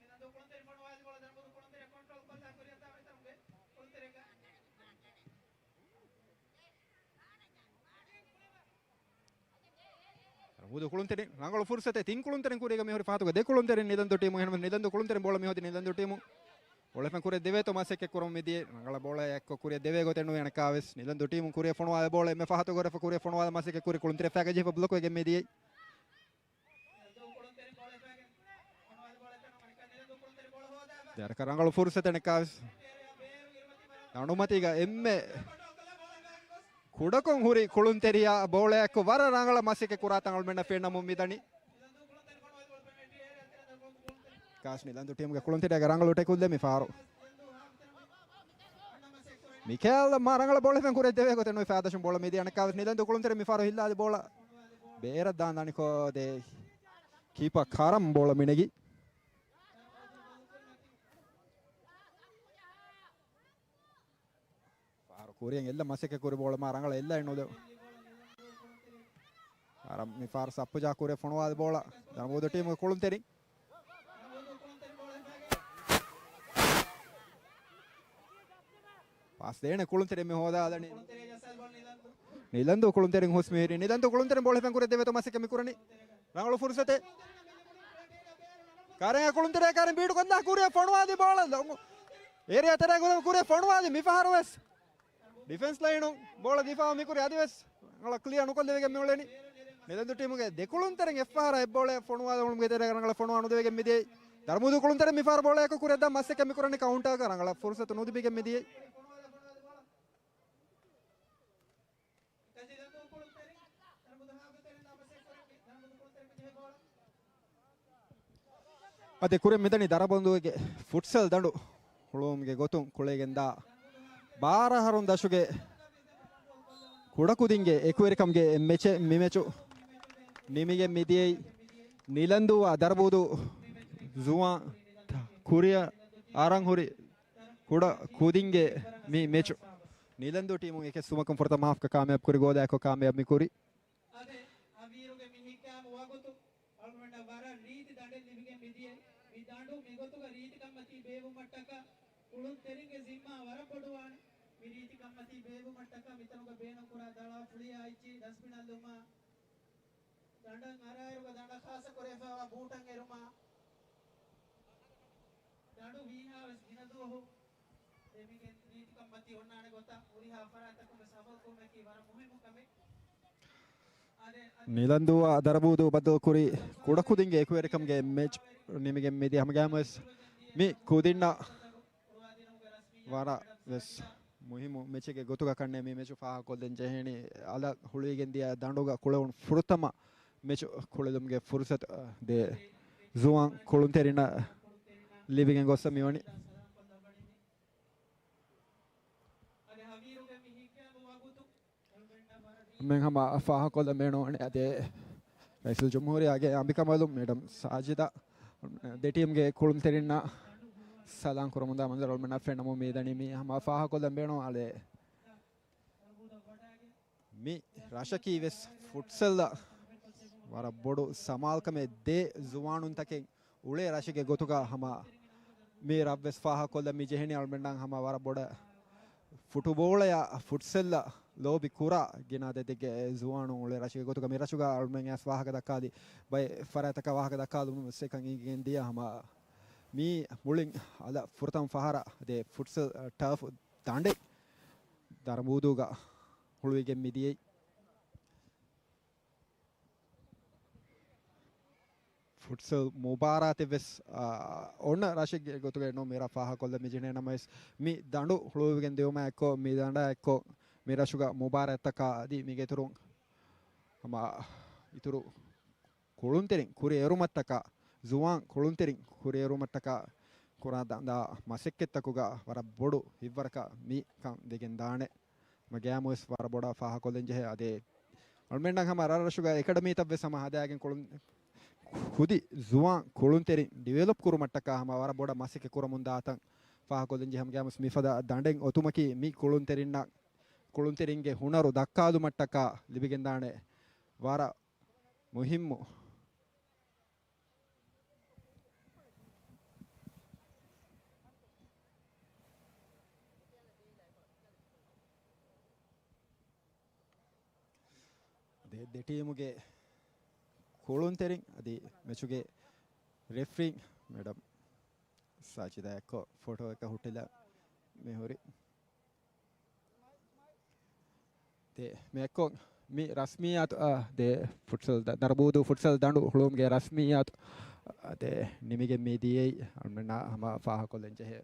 ދަރަމޫދޫ ކުޅުންތެރިން ރަނގަޅު ފުރުސަތެއް ތިން ކުޅުންތެރިން ކުރީގަ މިހުރި ފަހަތުގަ ދެ ކުޅުންތެރިން ނިލަންދޫ ޓީމު އެހެންވެ ނިލަންދޫ ކުޅުންތެރިން ބޯޅަ މިހޯދި ނިލަންދޫ ޓީމު ބޯޅަ ފެން ކުރި ދެވޭތޯ މަސައްކަތް ކުރަމުން މިދިޔަ ރަނގަޅަށް ބޯޅަ އެއްކޮށް ކުރި ދެވޭ ގޮތެއް ނުވޭ އަނެކާވެސް ނިލަންދޫ ޓީމު ކުރިއަށް ފޮނުވާލި ބޯޅަ އެންމެ ފަހަތު ގޮރެފަ ކުރިއަށް ފޮނުވާލި މަސައްކަތް ކުރި ކުޅުންތެރި ފައިގަ ޖެހިފަ ބްލޮކް ވެގެން މިދިޔަ. ޔަރަކަށް ރަނގަޅު ފުރުސަތެއް ނެއްކާވެސް. ދަނޑުމަތީގަ އެންމެ ކުޑަކޮށް ހުރި ކުޅުންތެރިޔާ ބޯޅައެއްކޮށް ވަރަށް ރަނގަޅަށް މަސައްކަތް ކުރާތަން އަޅުމެންނަށް ފެންނަމުން މިދަނީ. ކާސް ނިލަންދޫ ޓީމުގެ ކުޅުންތެރިޔާގެ ރަނގަޅު ޓެކުލް ދެ މި ފާރު. މިކޭލް މާ ރަނގަޅަށް ބޯޅަ ފެން ކުރެއްދެވޭ ގޮތެއް ނުވި ފައިދަށުން ބޯޅަ މިދިޔަ އަނެއްކާވެސް ނިލަންދޫ ކުޅުންތެރި މި ފާރު ހިއްލާލި ބޯޅަ ބޭރަށް ދާން ދަނިކޯ ދޭ ކީޕަ ކާރަމް ބޯޅަ މިނެގި. ފާރު ކުރިއަށް އެއްލަ މަސައްކަތް ކުރި ބޯޅަ މާ ރަނގަޅަށް އެއްލައެއް ނުލެވު. އަރަ މި ފާރު ސައްޕުޖާ ކުރިއަށް ފޮނުވާލި ބޯޅަ ދަނޑުމޫދު ޓީމުގެ ކުޅުންތެރިން. ޕާސް ދޭނެ ކުޅުންތެރިން މި ހޯދާލަނީ. ނިލަންދޫ ކުޅުންތެރިން ހުސް މިހިރީ. ނިލަންދޫ ކުޅުންތެރިން ބޯޅަ ފެން ކުރެއްދެވޭތޯ މަސައްކަތް މި ކުރަނީ. ރަނގަޅު ފުރުސަތެއް. ކާރެން ކުޅުންތެރި ކާރެން ބީޑު ކޮންދާ ކުރިއަށް ފޮނުވާލި ބޯޅަ ލޮނގު އޭރިއާ ތެރޭ ގުދަމަ ކުރިއަށް ފޮނުވާލި މި ފަހަރު ވެސް. ޑިފެންސް ލައިނު ބޯޅަ ދިފާއު މިކުރި އަދިވެސް ރަނގަޅަށް ކްލިއާ ނުކޮށްލެވިގެން މިއުޅެނީ. ނިލަންދޫ ޓީމުގެ ދެ ކުޅުންތެރިން އެއްފަހަރާ އެއްބޯޅައެއް ފޮނުވާލުމުގެ ތެރޭގަ ރަނގަޅަށް ފޮނުވާ ނުދެވިގެން މިދިޔައީ. ދަނޑުމޫދު ކުޅުންތެރިން މި ފާރު ބޯޅައަކު ކުރިއަށްދާ މަސައްކަތް މިކުރަނީ ކައުންޓާގަ ރަނގަޅަށް ފުރުސަތު ނުލިބިގެން މިދިޔައީ. އަދި ކުރިން މިދަނީ ދަރަބުނދުގެ ފުޓްސަލް ދަނޑު ހުޅުވުމުގެ ގޮތުން ކުޅެގެންދާ ބާރަ އަހަރުން ދަށުގެ ކުޑަކުދިންގެ އެކުވެރިކަމުގެ މެޗެއް މި މެޗު ނިމިގެން މިދިޔައީ. ނިލަންދޫއާ ދަރަބޫދޫ ޒުވާން ކުރިއަށް އަރަން ހުރި ކުޑަ ކުދިންގެ މި މެޗު ނިލަންދޫ ޓީމުން އެކެއް ސުމަކުން ފުރަތަމަ ހާފްގަ ކާމިޔާބު ކުރި ގޯލާއެކު ކާމިޔާބު މި ކުރި. އަދެ އަވީރުގެ މި ހިންގާ ވަގުތު އަޅުގަނޑަށް ވަރަށް ރީތި ދަނޑެއް ލިބިގެން މިދިޔަ. މި ދަނޑު މިގޮތުގަ ރީތިކަންމަތީ ބޭއްވުމަށްޓަކާ ކުޅުންތެރިންގެ ޒިންމާ ވަރަށް ބޮޑުވާނެ. މި ރީތިކަންމަތީ ބޭއްވުމަށްޓަކާ މިތަނުގަ ބޭނުންކުރާ ދަޅާ ފުޅިއާ އެއްޗިހި ޑަސްބިނަށްލުމާ، ދަނޑަށް އަރާއިރުގަ ދަނޑަށް ޚާއްޞަ ކުރެވިފައިވާ ބޫޓަށް އެރުމާ، ދަނޑު ވީހާވެސް ގިނަ ދުވަހު ދެމިގެން ރީތިކަންމަތީ އޮންނާނެ ގޮތަށް ހުރިހާ ފަރާތްތަކުން ވެސް ސަފަރު ކުރުމަކީ ވަރަށް މުހިއްމު ކަމެއް. ނިލަންދޫއާ ދަރަބޫދޫ ބައްދަލުކުރި ކުޑަކުދިންގެ އެކުވެރިކަމުގެ މެޗް ނިމިގެން މިދިޔަ ހަމަގައިމުވެސް މި ކުދިންނަށް ވަރަށް ވެސް މުހިއްމު މެޗެއްގެ ގޮތުގަ ކަންނޭ މި މެޗު ފާހަގަކޮށްދޭން ޖެހޭނީ. އަލަށް ހުޅުވިގެން ދިޔަ ދަނޑުގަ ކުޅެވުނު ފުރަތަމަ މެޗު ކުޅެލުމުގެ ފުރުސަތު ދެ ޒުވާން ކުޅުންތެރިންނަށް ލިބިގެން ގޮއްސަ މިވަނީ. މެން ހަމަ ފާހަކޮށްލަން ބޭނުންވަނީ އަދި ރައީސުލްޖުމްހޫރިއްޔާގެ އަނބިކަނބަލުން މެޑަމް ސާޖިދާ ދެ ޓީމްގެ ކުޅުންތެރިންނަށް ސަލާން ކުރަމުންދާ މަންޒަރު އަޅުމެންނަށް ފެންނަމުން މިދަނީ. މީ ހަމަ ފާހަކޮށްލަން ބޭނުން އަޅެ. މި ރަށަކީ ވެސް ފުޓްސަލްއަށް ވަރަށް ބޮޑު ސަމާލުކަމެއް ދޭ ޒުވާނުންތަކެއް އުޅޭ ރަށެއްގެ ގޮތުގަ ހަމަ މި ރަށްވެސް ފާހަކޮށްލަން މި ޖެހެނީ އަޅުމެންނަށް ހަމަ ވަރަށް ބޮޑަށް ފުޓުބޯޅަޔާ ފުޓްސަލްއަށް ލޯބި ކުރާ ގިނަ އަދަދެއްގެ ޒުވާނުން އުޅޭ ރަށެއްގެ ގޮތުގަ މި ރަށުގަ އަޅުމެން އައިސް ވާހަކަ ދައްކާލި ބައެއް ފަރާތްތަކަށް ވާހަކަ ދައްކާލުމުން ވެސް އެކަން އެނގިގެން ދިޔަ ހަމަ މީ މުޅިން އަލަށް ފުރަތަމަ ފަހަރަށް ދޭ ފުޓްސަލް ޓާފް ދަނޑެއް ދަރަމޫދޫގަ ހުޅުވިގެން މިދިޔައީ. ފުޓްސަލް މުބާރާތެއް ވެސް، އާ، އޮންނަ ރަށެއްގެ ގޮތުގައެއް ނޫން މިރަށް ފާހަގަކޮށްލަން މި ޖެހޭ ނަމަވެސް، މި ދަނޑު ހުޅުވިގެން ދިޔުމާ އެއްކޮށް، މި ދަނޑާ އެއްކޮށް، މި ރަށުގަ މުބާރާތްތަކާ އަދި މީގެ އިތުރުން ހަމަ އިތުރު ކުޅުންތެރިން ކުރިއެރުމަށްޓަކާ، ޒުވާން ކުޅުންތެރިން ކުރިއެރުމަށްޓަކާ ކުރާ ދަން-، ދާ މަސައްކަތްތަކުގަ ވަރަށް ބޮޑު ހިތްވަރަކަށް މިކަން ދެގެން ދާނެ. މަގޭމުވެސް ވަރަށް ބޮޑަށް ފާހަގަކޮށްލަން ޖެހޭ. އަދި އަޅުމެންނަށް ހަމަ ރަށްރަށުގަ އެކަޑަމީތައްވެސް ހަމަ ހަދާގެން ކުޅުން-، ކުދި ޒުވާން ކުޅުންތެރިން ޑިވެލޮޕް ކުރުމަށްޓަކާ ހަމަ ވަރަށް ބޮޑަށް މަސައްކަތް ކުރަމުން ދާތަން ފާހަގަކޮށްލަން ޖެހޭ. ހަމަގައިމުވެސް މިފަދަ ދަނޑެއް އޮތުމަކީ މި ކުޅުންތެރިންނަށް، ކުޅުންތެރިންގެ ހުނަރު ދައްކާލުމަށްޓަކާ ލިބިގެންދާނެ ވަރަށް މުހިއްމު. ދެ، ދެ ޓީމުގެ ކުޅުންތެރިން އަދި މެޗުގެ ރެފްރީން މެޑަމް ސާޖިދާ އެއްކޮށް ފޮޓޯއަކަށް ހުއްޓިލާ މިހުރި. ދެ، މިއެއްކޮށް މި ރަސްމިއްޔާތު، އާ، ދެ ފުޓްސަލް ދަ-، ނަރުބޫދޫ ފުޓްސަލް ދަނޑު ހުޅުވުމުގެ ރަސްމިއްޔާތު، އާ، ދެ ނިމިގެން މި ދިޔައީ. އަޅުމެންނާ ހަމަ ފާހަގަކޮށްލަން ޖެހޭ.